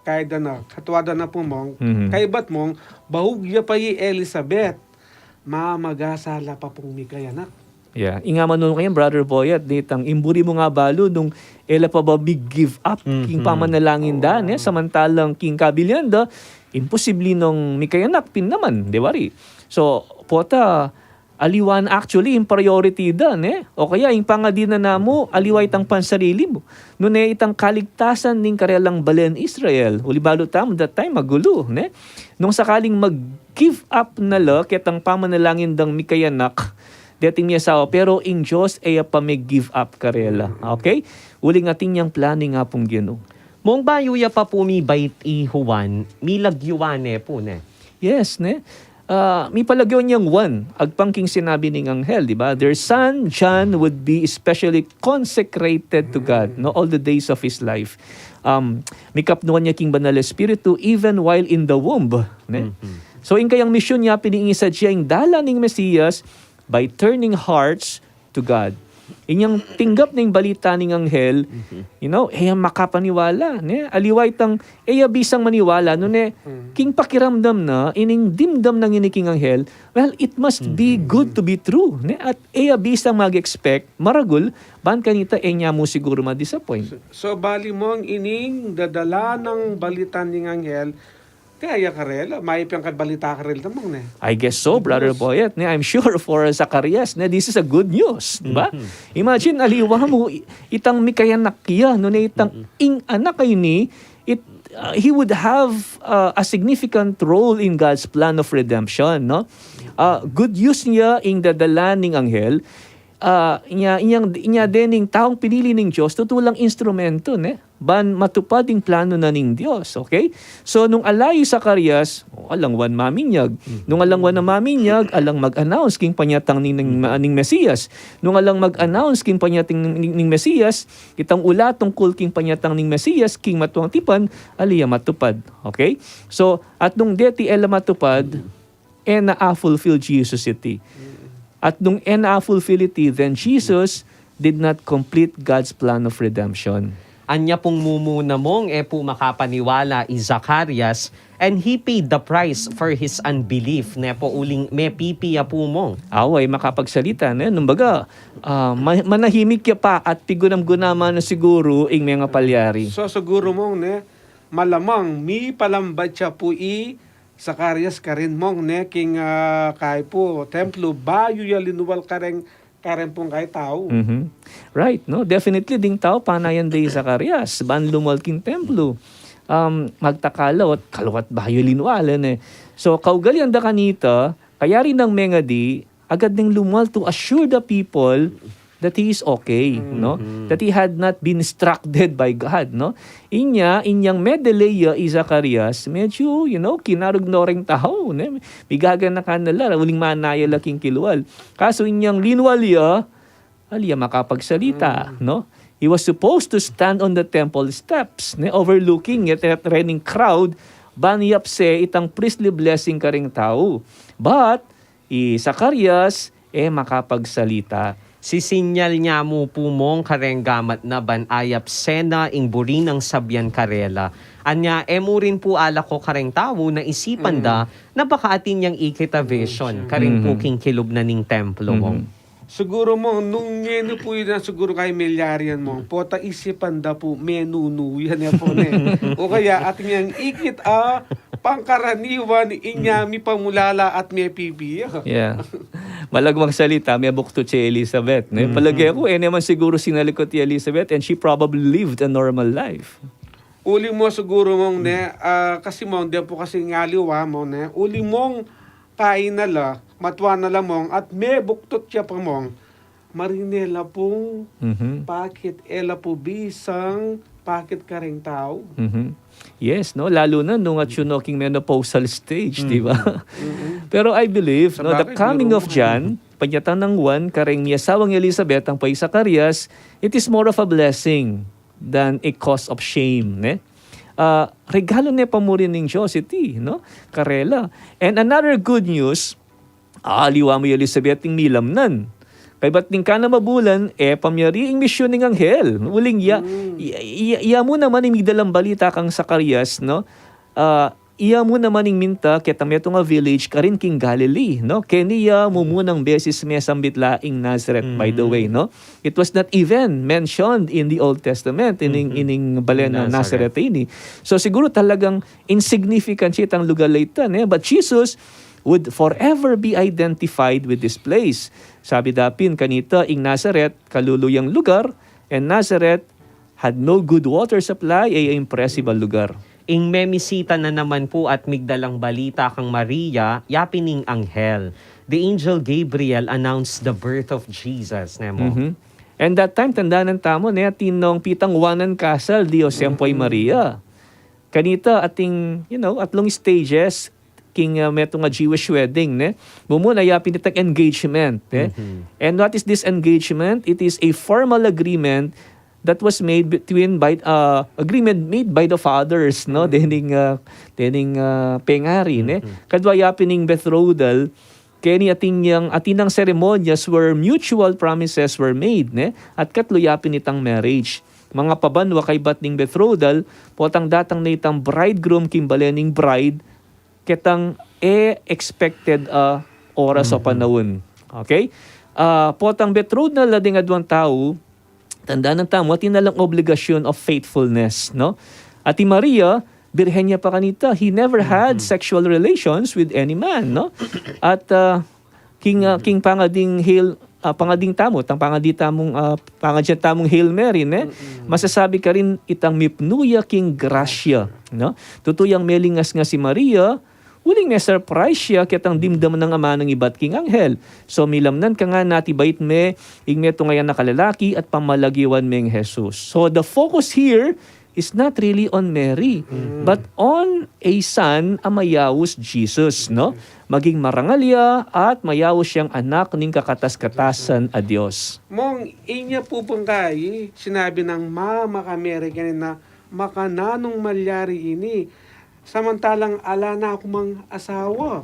kayda na, katwada na pu mong, kaybat mong, baug ya pa i Elizabeth, mamagasa la pa pung mikayanak. Yeah. Ing amanung kayan, Brother Boyet, ditang imburi mu nga balu nung e la pa ba mig-give up king pamanalangin da, ne? Samantalang king kabilian da, imposible nung mikayanak pin naman, di ba ri? So, pota, aliwa na actually ing priority da, ne? O kaya, ing pangadinan na mu, aliwa itang pansarili mu. Nune itang kaligtasan ning karelang balen Israel. Uli balu tamu, that time, magulu, ne? Nung sakaling mag-give up na la ketang pamanalangin dang mikayanak, deting miyasawa, pero ing Dios e ya pa mig-give up karela. Okay? Uling atin yang plano ning Apung Ginu. Mong bayu ya pa pu mibait i Juan, milagyuan ne pu, ne? Yes, ne? Ah, mipalagyuan yang Juan, agpang king sinabi ning anghel, di ba? Their son, John, would be especially consecrated to God, no, all the days of his life. Um, mikapnuan ya king Banal Espiritu even while in the womb, ne? So, ing kayang misyon ya pin ing isadia ing dalan ning Mesias by turning hearts to God. Inyang tinggap ning balita ning anghel, you know, e ya makapaniwala, ne? Aliwa itang e ya bisang maniwala, nune, king pakiramdam na, ining dimdam na ngeni king anghel, well, it must be good to be true, ne? At e ya bisang mag-expect, maragul, ban kanita e nya mu siguru ma-disappoint. So, so, bali mong ining dadala nang balita ning anghel, kaya karela, mayap yang kabalita karela tamang, ne? I guess so, Brother Boyet, ne? I'm sure for Zacarias, ne, this is a good news, di ba? Imagine, aliwa mu, i-, itang mikayanak ya, nune, itang ing anak a ini, it, uh, he would have, uh, a significant role in God's plan of redemption, no? Uh, good news ya ing dadala ning anghel, ah, inya, inyang, inya dening taung pinili ning Dios, tutu lang instrumento, ne? Ban matupad ing plano na ning Dios, okay? So, nung ala i Zacarias, o, alang Juan maminyag. Nung alang Juan a maminyag, alang mag-announce king panyatang ning, ning, ning Mesias. Nung alang mag-announce king panyatang ning, ning, ning Mesias, itang ula tungkul king panyatang ning Mesias, king matuang tipan, ali ya matupad, okay? So, at nung deti e la matupad, e na a-fulfill Jesus iti. At nung e na a-fulfill iti, then Jesus did not complete God's plan of redemption. Anya pung mumuna mong e pu makapaniwala i Zacarias And he paid the price for his unbelief, ne po, uling mepipi ya pu, Mong. Awa, e makapagsalita, ne? Nung baga, ah, ma-, manahimik ya pa at pigunam-gunaman na siguru ing menga palyari. So, siguru, Mong, ne, malamang mipalambat ya pu i Zacarias karin, Mong, ne, king, ah, kaya pu templo, bayu ya linual kareng, kareng pung kaya tau. Mhm. Right, no? Definitely, ding tau, panayan de i Zacarias, ban lumual king templo. Um, magtakala, at kaluat bayu linual, ne? So, kaugalian da kanita, kayari nang mengadi, agad deng lumual to assure the people that he is okay, no? Mhm. That he had not been struck dead by God, no? Inya, inyang medelay ya i Zacarias, medyu, you know, kinarug no reng tau, ne? Migaganaka na la, uling manaya la king kilual. Kaso inyang linual ya, ali ya makapagsalita, no? He was supposed to stand on the temple steps, ne? Overlooking it, it raining crowd, ban yapse itang priestly blessing kareng tau. But, i Zacarias, e makapagsalita. Sisinyal ne mu pu, Mong, kareng gamat na ban ayapse na ing buri nang sabian karela. Anya, e mu rin pu alako kareng tau na isipan da na baka atin yang ikit a vision karin pu king kilub na ning templo, Mong. Siguru, Mong, nung ngeni pu yan, siguru kaya milyari yan, Mong. Pota isipan da pu, menunu yan, ya pu, ne. O kaya, atin yang ikit a pangkaraniwan, inya mipamulala at mepipi ya. Yeah. Malagwang salita, mebuktut ya i Elizabeth, ne? Palage ku, e ne man siguru sinalikut i Elizabeth, and she probably lived a normal life. Uli, Mong, siguru, Mong, ne, ah, kasi, Mong, de pu kasi ngaliwa, Mong, ne. Uli, Mong, kain na la, matua na la, Mong, at mebuktut ya pa, Mong. Marine la pung pakit, e la pu bisang pakit kareng tau. Mhm. Yes, no? Lalu na nung atyu no king menopausal stage, di ba? Pero I believe, no, the coming of John, panyatang nang Juan kareng miasawang Elizabeth, ampo i Zacarias, it is more of a blessing than a cause of shame, ne? Ah, regalo ne pa mu rin ning Dios iti, no? Karela. And another good news, aliwa mu i Elizabeth ing milamnan. Kaybat ning kanam a bulan, e pa miyari ing misyun ning anghel. Uling ya, ya, ya, ya mu naman ing migdalang balita kang Zacarias, no? Ah, ya mu naman ing minta ketang metung a village karin king Galilee, no? Keni ya mumunang beses mesambit la ing Nazareth, by the way, no? It was not even mentioned in the Old Testament, ining, ining balen nang Nazareth ini. So, siguru talagang insignificant ya itang lugar la ita, ne? But Jesus would forever be identified with this place. Sabi da pin kanita, ing Nazareth, kalulu yang lugar, and Nazareth had no good water supply, e impresible lugar. Ing memisita na naman pu at migdalang balita kang Maria, ya pin ing anghel. The angel Gabriel announced the birth of Jesus, ne, Mong? Mhm. And that time, tandanan tamu, ne, atin nong pitang wanan kasal, di Jose ampo i Maria. Kanita, atin, you know, atlung stages king, ah, metung a Jewish wedding, ne? Mumuna, ya pin itang engagement, ne? And what is this engagement? It is a formal agreement that was made between by, uh, agreement made by the fathers, no? Dening, uh, dening, uh, pengari, ne? Kadwa ya pin ing betrothal, keni atin yang, atin yang ceremonias where mutual promises were made, ne? At katlu ya pin itang marriage. Mangapabanwa kaybat ning betrothal, potang datang na itang bridegroom king balen ning bride, ketang e expected a oras o panaun. Okay? Ah, potang betrothed na la ding adwang tau, tandanan tamu, atin na lang obligasyon of faithfulness, no? At i Maria, birhen ya pa kanita, he never had sexual relations with any man, no? At, ah, king, ah, king pangading Hail, ah, pangading tamu, tang pangadi tamung, ah, pangadyan tamung Hail Mary, ne? Masasabi karin itang mipnu ya king grasya, no? Tutu yang melingasngas i Maria, uling me-surprise ya ketang dimdam nang amanung ibat king anghel. So, milamnan ka ngan at ibait me ing metung a anak a lalaki at pamalagiwan meng Jesus. So, the focus here is not really on Mary, but on a son a mayaus Jesus, no? Maging marangal ya at mayaus yang anak ning kakatas-katasan a Dios. Mong, inya pu bang kayi, sinabi nang mama kang Mary kanita, makananung malyari ini, samantalang ala na ku mang asawa?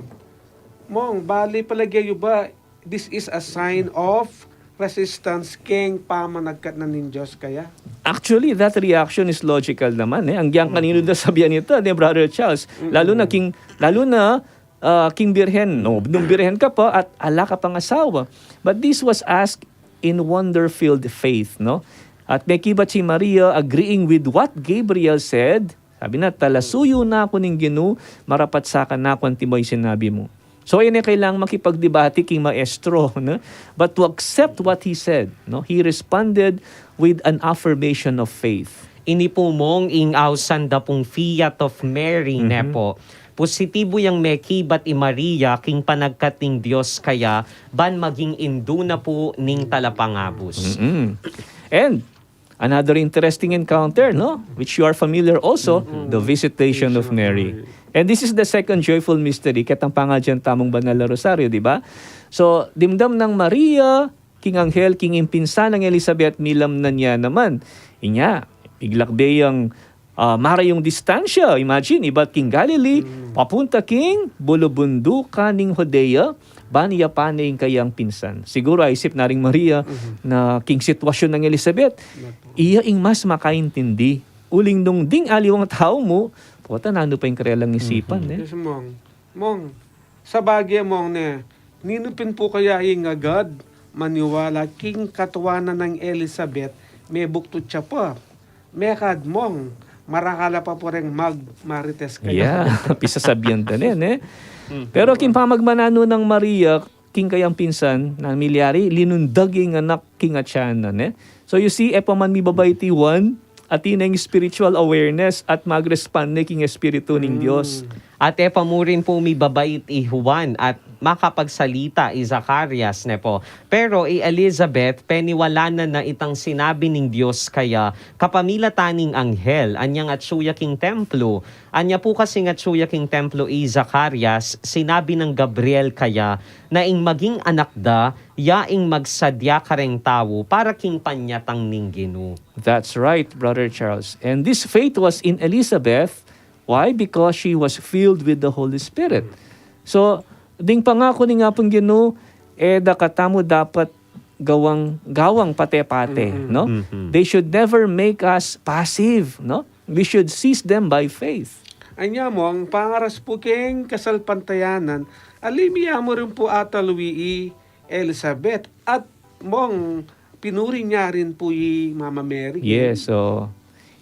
Mong, bale palage yu ba, this is a sign of resistance keng pamanagkat na ning Dios kaya? Actually, that reaction is logical naman, eh. Ang yang kanino na sabihan ito, ni Brother Charles? Lalo na king, lalo na, ah, king birhen, no? Nung birhen ka pa at ala ka pang asawa. But this was asked in wonder-filled faith, no? At mekibat si Maria, agreeing with what Gabriel said, sabi na, "Talasuyu na aku ning Ginu, marapat sa kanaku anti mo ing sinabi mu." So, ini kailangan makipagdebate king maestro, no? But to accept what he said, no? He responded with an affirmation of faith. Ini pu mong ing ausan da pung fiat of Mary, ne po. Positibo yang mekibat i Maria king panagkat ning Dios kaya ban maging indu na pu ning talapangabus. Mm-mm. And another interesting encounter, no? Which you are familiar also, the visitation of Mary. And this is the second joyful mystery, ketang pangadyan tamung banal a rosaryo, di ba? So, dimdam nang Maria king anghel, king ing pinsan nang Elizabeth, milamnan ya naman. Inya, iglakbe yang, ah, marayung distansya. Imagine, ibat king Galilee, papunta king bulubundukan ning Judea, ban yapan ne ing kayang pinsan. Siguro aisip na ring Maria na king sitwasyun nang Elizabeth, iya ing mas makaintindi. Uling nung ding aliwang tau mu, pota nanu pa ing karelang isipan, eh? Yes, Mong. Mong, sabage, Mong, ne, ninu pin pu kaya ing agad maniwala king katuanan nang Elizabeth, mebuktut ya pa. Mekad, Mong, marakal la pa pu reng magmarites kaya. Yeah, pisasabian da ne, ne? Pero king pamagmananu nang Maria, king kayang pinsan, nanu milyari, linundag ing anak king atyan na, ne? So you see, e pa man mibabait i Juan, atin neng spiritual awareness at mag-respond ne king Espiritu ning Dios. At e pa mu rin pu mibabait i Juan at makapagsalita i Zacarias, ne po. Pero i Elizabeth, peniwalanan na itang sinabi ning Dios kaya kapamilatan ning anghel, anyang atsu ya king templo. Anya pu kasing atsu ya king templo i Zacarias, sinabi nang Gabriel kaya na ing maging anak da, ya ing magsadya kareng tau para king panyatang ning Ginu. That's right, Brother Charles. And this faith was in Elizabeth. Why? Because she was filled with the Holy Spirit. So, ding pangaku ning Apung Ginu, e da katamu dapat gawang, gawang pate-pate, no? They should never make us passive, no? We should seize them by faith. Anya, Mong, pangaras pu king kasalpantayanan, ali mi ya mu rin pu atalui i Elizabeth at, Mong, pinuri niya rin pu i Mama Mary. Yes, so,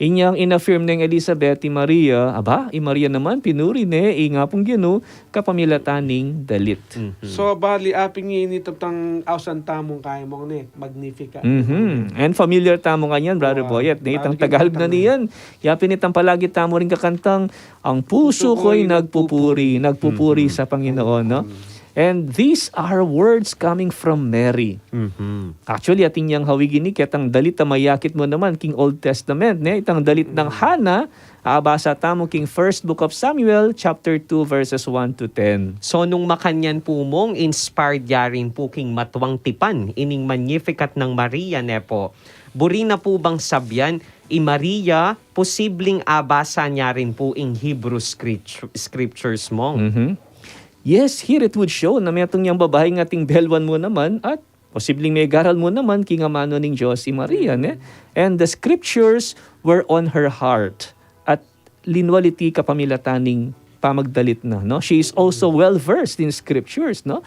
inyang in-affirm neng Elizabeth i Maria, aba, i Maria naman, pinuri ne ing Apung Ginu kapamilatan ning dalit. So, bali, apin ini itang ausan tamung kaya, Mong, ne, Magnificat. And familiar tamu kanyan, Brother Boyet, ne? Itang Tagalog na niyan. Ya pin itang palagi tamu ring kakantang, "Ang puso ko'y nagpupuri, nagpupuri sa Panginoon," no? And these are words coming from Mary. Actually, atin yang hawig ini ketang dalit a mayakit mu naman king Old Testament, ne? Itang dalit nang Hannah, abasa tamu king First Book of Samuel, chapter two, verses one to ten. So, nung makanyan pu, Mong, inspired ya rin pu king matuang tipan ining Magnificat nang Maria, ne po? Buri na pu bang sabian, i Maria, posibleng abasa niya rin pu ing Hebrew script-, scriptures, Mong? Yes, here it would show na metung yang babaing ating belwan mu naman at posibleng megaral mu naman king amanu ning Dios i Maria, ne? And the scriptures were on her heart. At linwal iti kapamilatan ning pamagdalit na, no? She is also well versed in scriptures, no?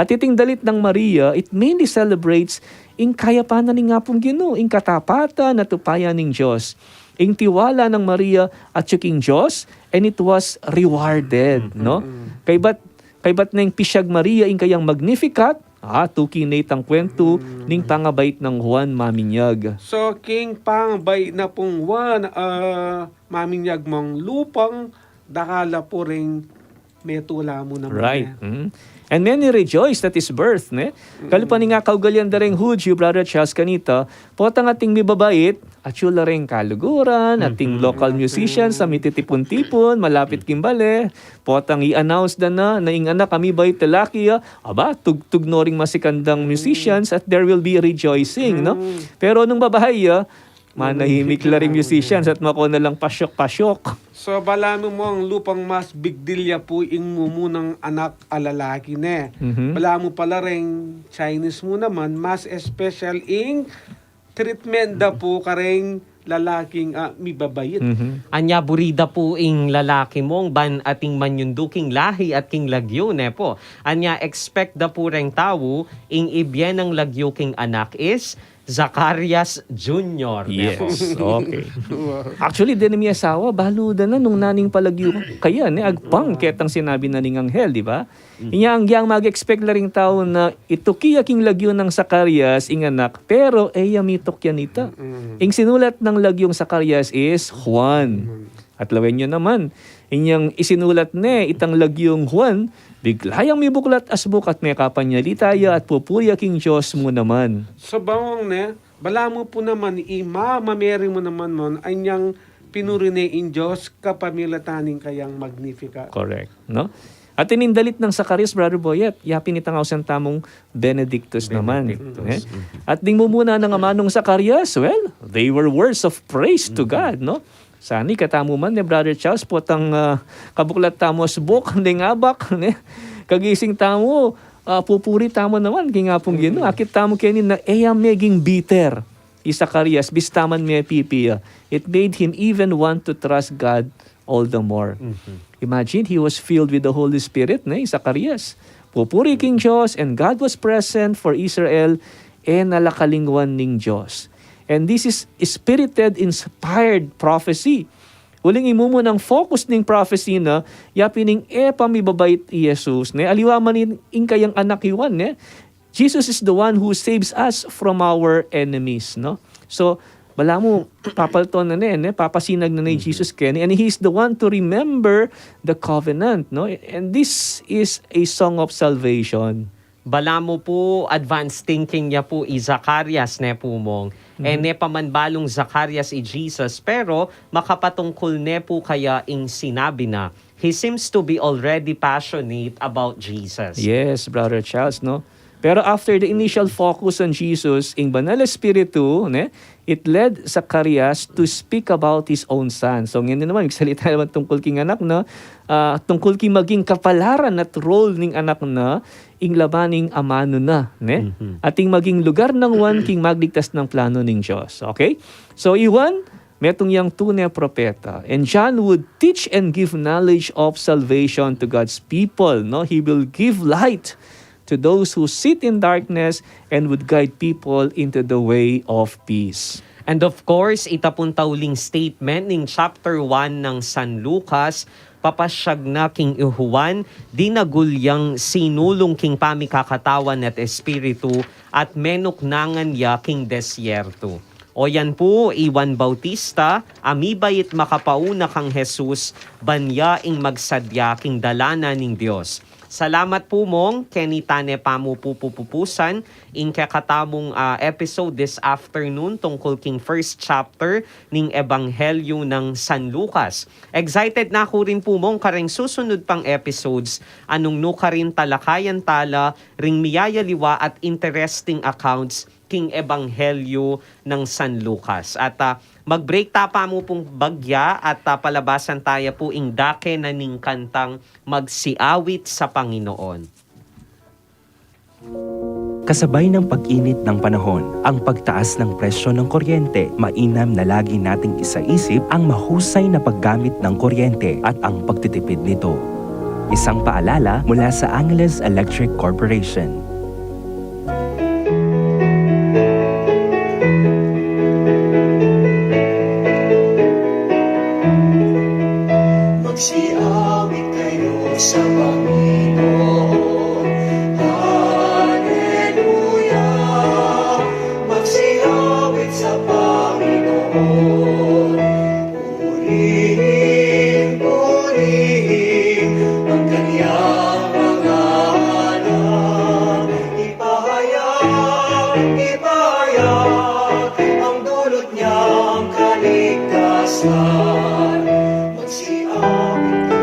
At iting dalit nang Maria, it mainly celebrates ing kayapan na ning Apung Ginu, ing katapatan at upaya ning Dios. Ing tiwala nang Maria atyu king Dios, and it was rewarded, no? Kaybat, kaybat neng pisyag Maria ing kayang Magnificat, ah, tuki ne itang kwentu ning pangabait nang Juan Maminyag. So, king pangabait na pung Juan, ah, Maminyag, Mong, lupang dakal la pu ring metula mu naman. Right. And many rejoiced at his birth, ne? Kalupa ning kaugalian da reng Hudyu, Brother Charles, kanita, potang ating mibabait, atyu la reng kaluguran, ating local musicians a mititipun-tipun malapit king bale, potang i-announce da na, na ing anak a mibait lalaki, ah, aba, tugtug no ring masikandang musicians at there will be rejoicing, no? Pero nung babai, ah, Manahimik la ring musicians at mako na lang pasyok-pasyok. So, balamu, Mong, lupang mas big deal ya pu ing mumunang anak a lalaki ne. Mhm. Balamu pala reng Chinese mu naman, mas special ing treatment da pu kareng lalaking, ah, mibabait. Mhm. Anya buri da pu ing lalaki, Mong, ban atin manyundu king lahi at king lagyu, ne pu. Anya expect da pu reng tau ing ibie nang lagyu king anak is Zacarias Junior, ne pu. Yes, okay. Wow. Actually, deni miyasawa, balu da na nung naning palagyu kaya, ne, agpang ketang sinabi na ning anghel, di ba? Mm. Inya, agyang mag-expect la ring tau na ituki ya king lagyu nang Zacarias ing anak, pero e ya mitukyan ita. Mm. Ing sinulat nang lagyung Zacarias is Juan. Mm. At lawen yu naman, inyang isinulat ne itang lagyung Juan, bigla yang mibuklat a sbuk at mekapanyalita ya at pupuri ya king Dios mu naman. So, Mong, ne, balamu pu naman i Mama Mary mu naman, Mong, anyang pinuri ne ing Dios kapamilatan ning kayang Magnificat. Correct, no? At ining dalit nang Zacarias, Brother Boyet, ya pin itang ausan tamung Benedictus naman. Benedictus. Eh? Mhm. At ding mumuna nang amanung Zacarias, well, they were words of praise to God, no? Sana katamu man, ne, Brother Charles, potang, ah, kabuklat tamu a sbuk, deng abak, ne? Kagising tamu, ah, pupuri tamu naman king Apung Ginu. Akit tamu keni na e ya meging bitter i Zacarias, bista man mepipi ya. It made him even want to trust God all the more. Mhm. Imagine, he was filled with the Holy Spirit, ne, i Zacarias. Pupuri king Dios, and God was present for Israel, e na la kalingwan ning Dios. And this is spirited, inspired prophecy. Uling imumunang focus ning prophecy na, ya pin ing e pa mibabait i Jesus, ne, aliwa man ing, ing kayang anak i Juan, ne, Jesus is the one who saves us from our enemies, no? So, balamu, papalton na ne, ne? Papasinag na ne i Jesus keni. And he is the one to remember the covenant, no? And this is a song of salvation. Balamu pu, advance thinking ya pu i Zacarias, ne pu, Mong. E ne pa man balung Zacarias i Jesus, pero makapatungkul ne pu kaya ing sinabi na. He seems to be already passionate about Jesus. Yes, Brother Charles, no? Pero after the initial focus on Jesus, ing Banal Espiritu, ne, it led Zacarias to speak about his own son. So, ngeni naman, magsalita naman tungkul king anak na, ah, tungkul king maging kapalaran at role ning anak na, ing laman ning amanu na, ne? Mhm. At ing maging lugar nang Juan king magligtas nang plano ning Dios. Okay? So, i Juan, metung yang tune a propeta. And John would teach and give knowledge of salvation to God's people, no? He will give light to those who sit in darkness and would guide people into the way of peace. And of course, ita pung tauling statement ning chapter one nang San Lucas, papasyag na king i Juan, dinagul yang sinulung king pamikakatawan at espiritu, at menuknangan ya king desierto. O yan pu, i Juan Bautista, a mibait makapauna kang Jesus, ban ya ing magsadya king dalanan ning Dios. Salamat pu, Mong, keni tane pa mu pu pupupusan ing kekatamung, ah, episode this afternoon tungkul king first chapter ning Ebanghelyo nang San Lucas. Excited na ku rin pu, Mong, kareng susunud pang episodes, a nung nukarin talakayan tala ring miyayaliwa at interesting accounts king Ebanghelyo nang San Lucas. At, ah, mag-break ta pa mu pung bagya at, ah, palabasan taya pu ing dake na ning kantang Magsiawit sa Panginoon. Kasabay ng pag-init ng panahon, ang pagtaas ng presyo ng kuryente, mainam na lagi nating isaisip ang mahusay na paggamit ng kuryente at ang pagtitipid nito. Isang paalala mula sa Angeles Electric Corporation. Magsiawit kayo sa Panginoon. Haleluya! Magsiawit sa Panginoon. Purihin, purihin ang kanyang pangalan. Ipahayag, ipahayag ang dulot niyang kaligtasan. Magsiawit.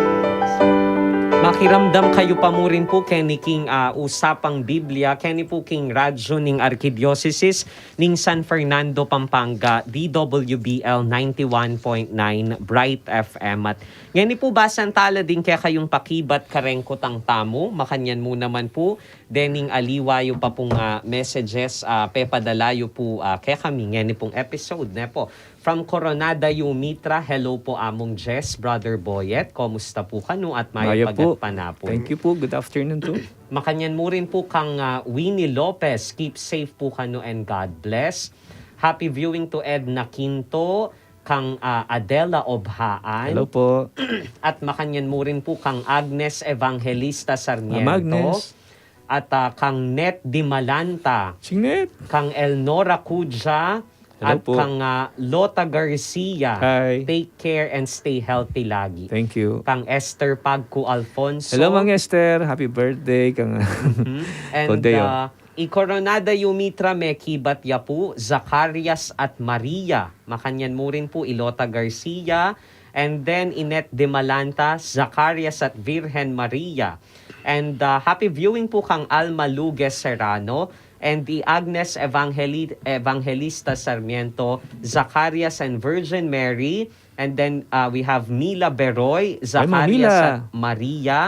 Pakiramdam kayu pa mu rin pu keni king, ah, Usapang Biblia, keni pu king radyo ning Arkidiosesis ning San Fernando, Pampanga, D W B L ninety-one point nine Bright F M. At ngeni pu, basan tala ding kekayung pakibat kareng kutang tamu, makanyan mu naman pu, dening aliwa yu pa pung, ah, messages, ah, pepadala yu pu, ah, kekami ngeni pung episode, ne po. From Coronada, Yumitra, hello po, Among Jess, Brother Boyet, komusta po kanu at mayap a gatpanapun? Thank you po. Good afternoon too. Makanyan mu rin po kang, ah, Winnie Lopez, keep safe po kanu and God bless. Happy viewing to Edna Quinto, kang, ah, Adela Obhaan. Hello po. At makanyan mu rin po kang Agnes Evangelista Sarmiento. Ma'am Agnes. At, ah, kang Net Dimalanta. Ching Net. Kang Elnora Cuja. Hello at po. Kang, ah, Lota Garcia. Hi. Take care and stay healthy lagi. Thank you. Kang Esther Pagco Alfonso. Hello, Mang Esther. Happy birthday. Kang Mhm. And, Kodeo. Ah, i Coronada Yumitra, mekibat ya pu, Zacarias at Maria. Makanyan mu rin pu i Lota Garcia. And then, i Net Dimalanta, Zacarias at Virgen Maria. And, ah, happy viewing pu kang Alma Luges Serrano and i Agnes Evangeli-, Evangelista Sarmiento, Zacarias and Virgin Mary. And then, ah, we have Mila Beroy, Ay, Ma'am Zacarias Mila. At Maria.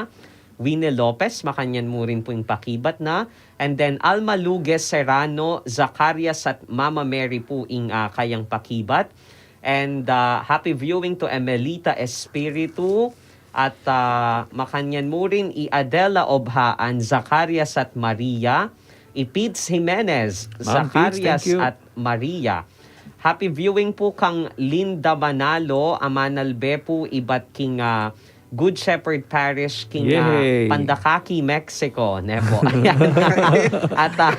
Winnie Lopez, makanyan mu rin pu ing pakibat na. And then Alma Luges Serrano, Zacarias at Mama Mary pu ing, ah, kayang pakibat. And, ah, happy viewing to Emelita Espiritu. At, ah, makanyan mu rin i Adela Obhaan, Zacarias at Maria, i Pids Jimenez, Ma'am Pids, Zacarias thank you. At Maria. Happy viewing pu kang Linda Manalo, amanalbe pu ibat king, ah, Good Shepherd Parish king, ah, Yay. Pandakaki, Mexico, ne po. Ayan. At, ah,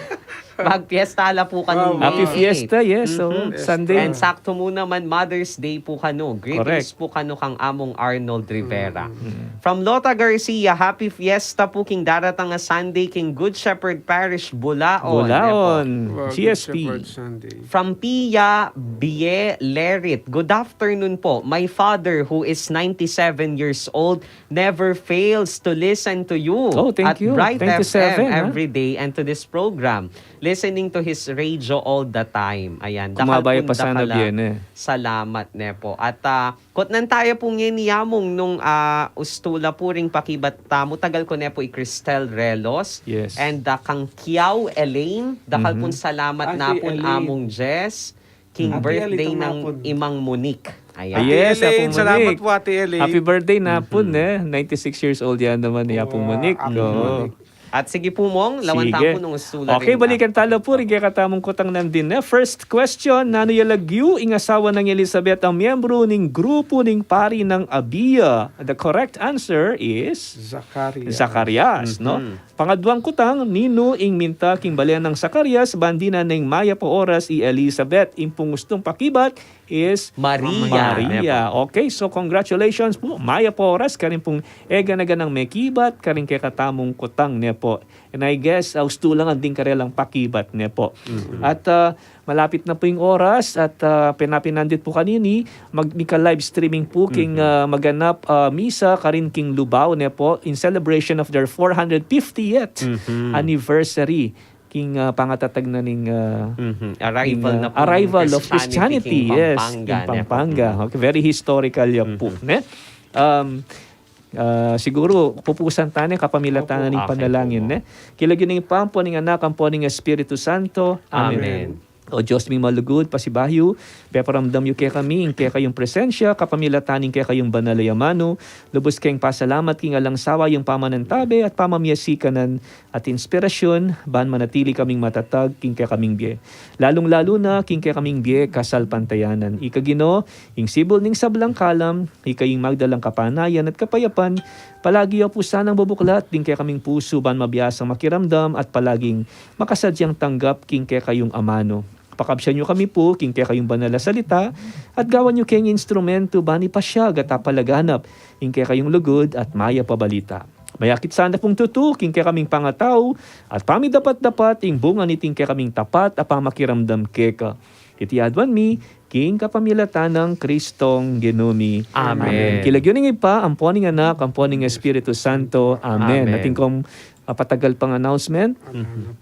magpiesta la pu kanu Wow. Happy May eight. Fiesta, yes, so, Mhm. Sunday. And sakto mu naman, Mother's Day pu kanu. Greetings Correct. Pu kanu kang Among Arnold Rivera. Mm. From Lota Garcia, happy fiesta pu king daratang a Sunday king Good Shepherd Parish, Bulaon. Bulaon, Wow, G S P. Good Shepherd Sunday. From Pia Bie Lerit, good afternoon po. My father, who is ninety-seven years old, never fails to listen to you Oh, thank at you. Bright Twenty-seven, F M ha? Every day and to this program. Listening to his radio all the time. Ayan, dakal Kumabay pung pa sana dakal a biyene. Salamat ne po. At, ah, kutnan taya pu ngeni, Among, nung, ah, ustu la pu ring pakibat tamu, tagal ku ne pu i Cristel Relos. Yes. And, ah, kang Kiao Elaine, dakal Mhm. pung salamat Ah, na si pun Elaine. Among Jess, king Ate birthday Elaine, nang itang napun. Imang Monique. Ayan. Ah, yes, Ate Elaine, Apong salamat Monique. Po, Ate Elaine. Happy birthday na pun, Mhm. eh. Ninety-six years old yan naman ni Apong Wow, Monique. Apong Oo. Monique. At sige pu, Mong, lawan Sige. Tamu nung ustu la Okay, rin balikan na. Tala pu ring kekatamung kutang nandin, eh. First question, nanu ya lagyu ing asawa nang Elizabeth a miyembru ning grupu ning pari nang Abia? The correct answer is Zacarias. Zacarias, no? Mhm. Pangadwang kutang, ninu ing minta king bale nang Zacarias, ban dinan ning mayap a oras i Elizabeth? Ing pung ustung pakibat is Maria. Maria. Maria. Okay, so congratulations pu. Mayap a oras karin pung eganaganang mekibat karing kekatamung kutang, ne po. And I guess, ah, ustu la ngan ding karelang pakibat, ne po. Mhm. At, ah, malapit na pu ing oras at, ah, penapinandit pu kanini, mag-, mika-live streaming pu king, Mhm. ah, maganap, ah, misa karin king Lubao, ne po, in celebration of their four hundred fiftieth Mhm. anniversary king, ah, pangatatag na ning, ah, Mhm. Arrival king, ah, na pu ng arrival of Christianity Christianity, king yes, Pampanga, king ne po. Pampanga. Mhm. Okay, very historical ya pu, Mhm. ne? Um, ah, siguru, pupusan tane, kapamilatan Opo. na ning Okay panalangin, po. Ne? King lagyu ning Ibpa, ampo ning Anak, ampo ning Espiritu Santo. Amen. Amen. O Dios ming malugud, pasibayu, peparamdam yu kekami ing kekayung presensya, kapamilatan ning kekayung banal a amanu, lubus keng pasalamat king alang sawa yung pamanantabe at pamamie sikanan at inspirasyun, ban manatili kaming matatag king kekaming bie. Lalung-lalu na king kekaming bie kasalpantayanan. Ika Ginu, ing sibul ning sablang kalam, ika ing magdalang kapanayan at kapayapan, palagi yu pu sanang bubuklat ding kekaming pusu ban mabiasang makiramdam at palaging makasadyang tanggap king kekayung amanu. Pakabsian yu kami pu king kekayung banal a salita, at gawan yu keng instrumentu ban ipasyag at apalaganap ing kekayung lugud at mayap a balita. Mayakit sana pung tutu king kekaming pangatau, at pamidapat-dapat ing bunga niting kekaming tapat a pamakiramdam keka. Iti aduan mi, king kapamilatan nang Kristong Ginu mi. Amen. King lagyu ning Ibpa, ampo ning Anak, ampo ning Espiritu Santo. Amen. Amen. Atin kong, ah, patagal pang announcement. Mhm.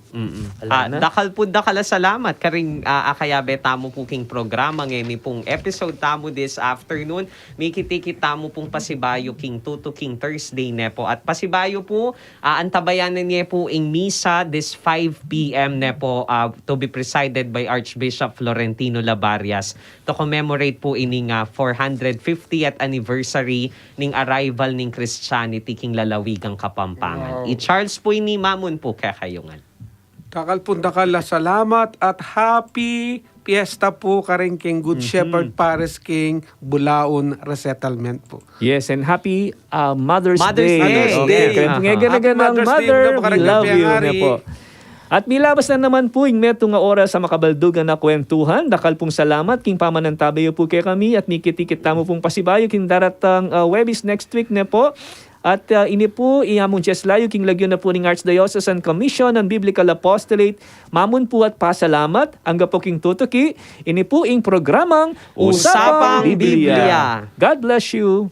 Mm-mm. Ala Ah, na. Dakal pu, dakal a salamat karing, ah, akayabe tamu pu king programa ngeni pung episode tamu this afternoon. Mikit-ikit tamu pung pasibayu king tutuking Thursday ne pu. At pasibayu pu, ah, antabayanan ye pu ing misa this five p m ne pu, ah, to be presided by Archbishop Florentino Labarias to commemorate pu ining, ah, four hundred fiftieth anniversary ning arrival ning Christianity king lalawigang Kapampangan. Wow. I Charles pu ini, mamun pu kekayu ngan. Dakal pung dakal a salamat at happy fiesta pu karing king Good Mhm. Shepherd Parish king Bulaon Resettlement pu. Yes, and happy, uh, Mother's Mother's Day. Day. Mother's Day. Okay, kaya Aha. Ngega Happy na Mother's Day, mother, no, we love you, Kapampangan. Ne po. At milabas na naman po ing metung a oras a makabaldugan a kwentuhan. Dakal pung salamat king pamanantabe yu po kekami at mikit-ikit tamu pung pasibayu king daratang, uh, Webis next week ne po. At, ah, ini pu, i among Diyos layu, king lagyu na pu ning Archdiocesan Commission on Biblical Apostolate, mamun pu at pasalamat, angga pu king tutuki, ini pu ing programang Usapang Usapang Biblia. Biblia. God bless you.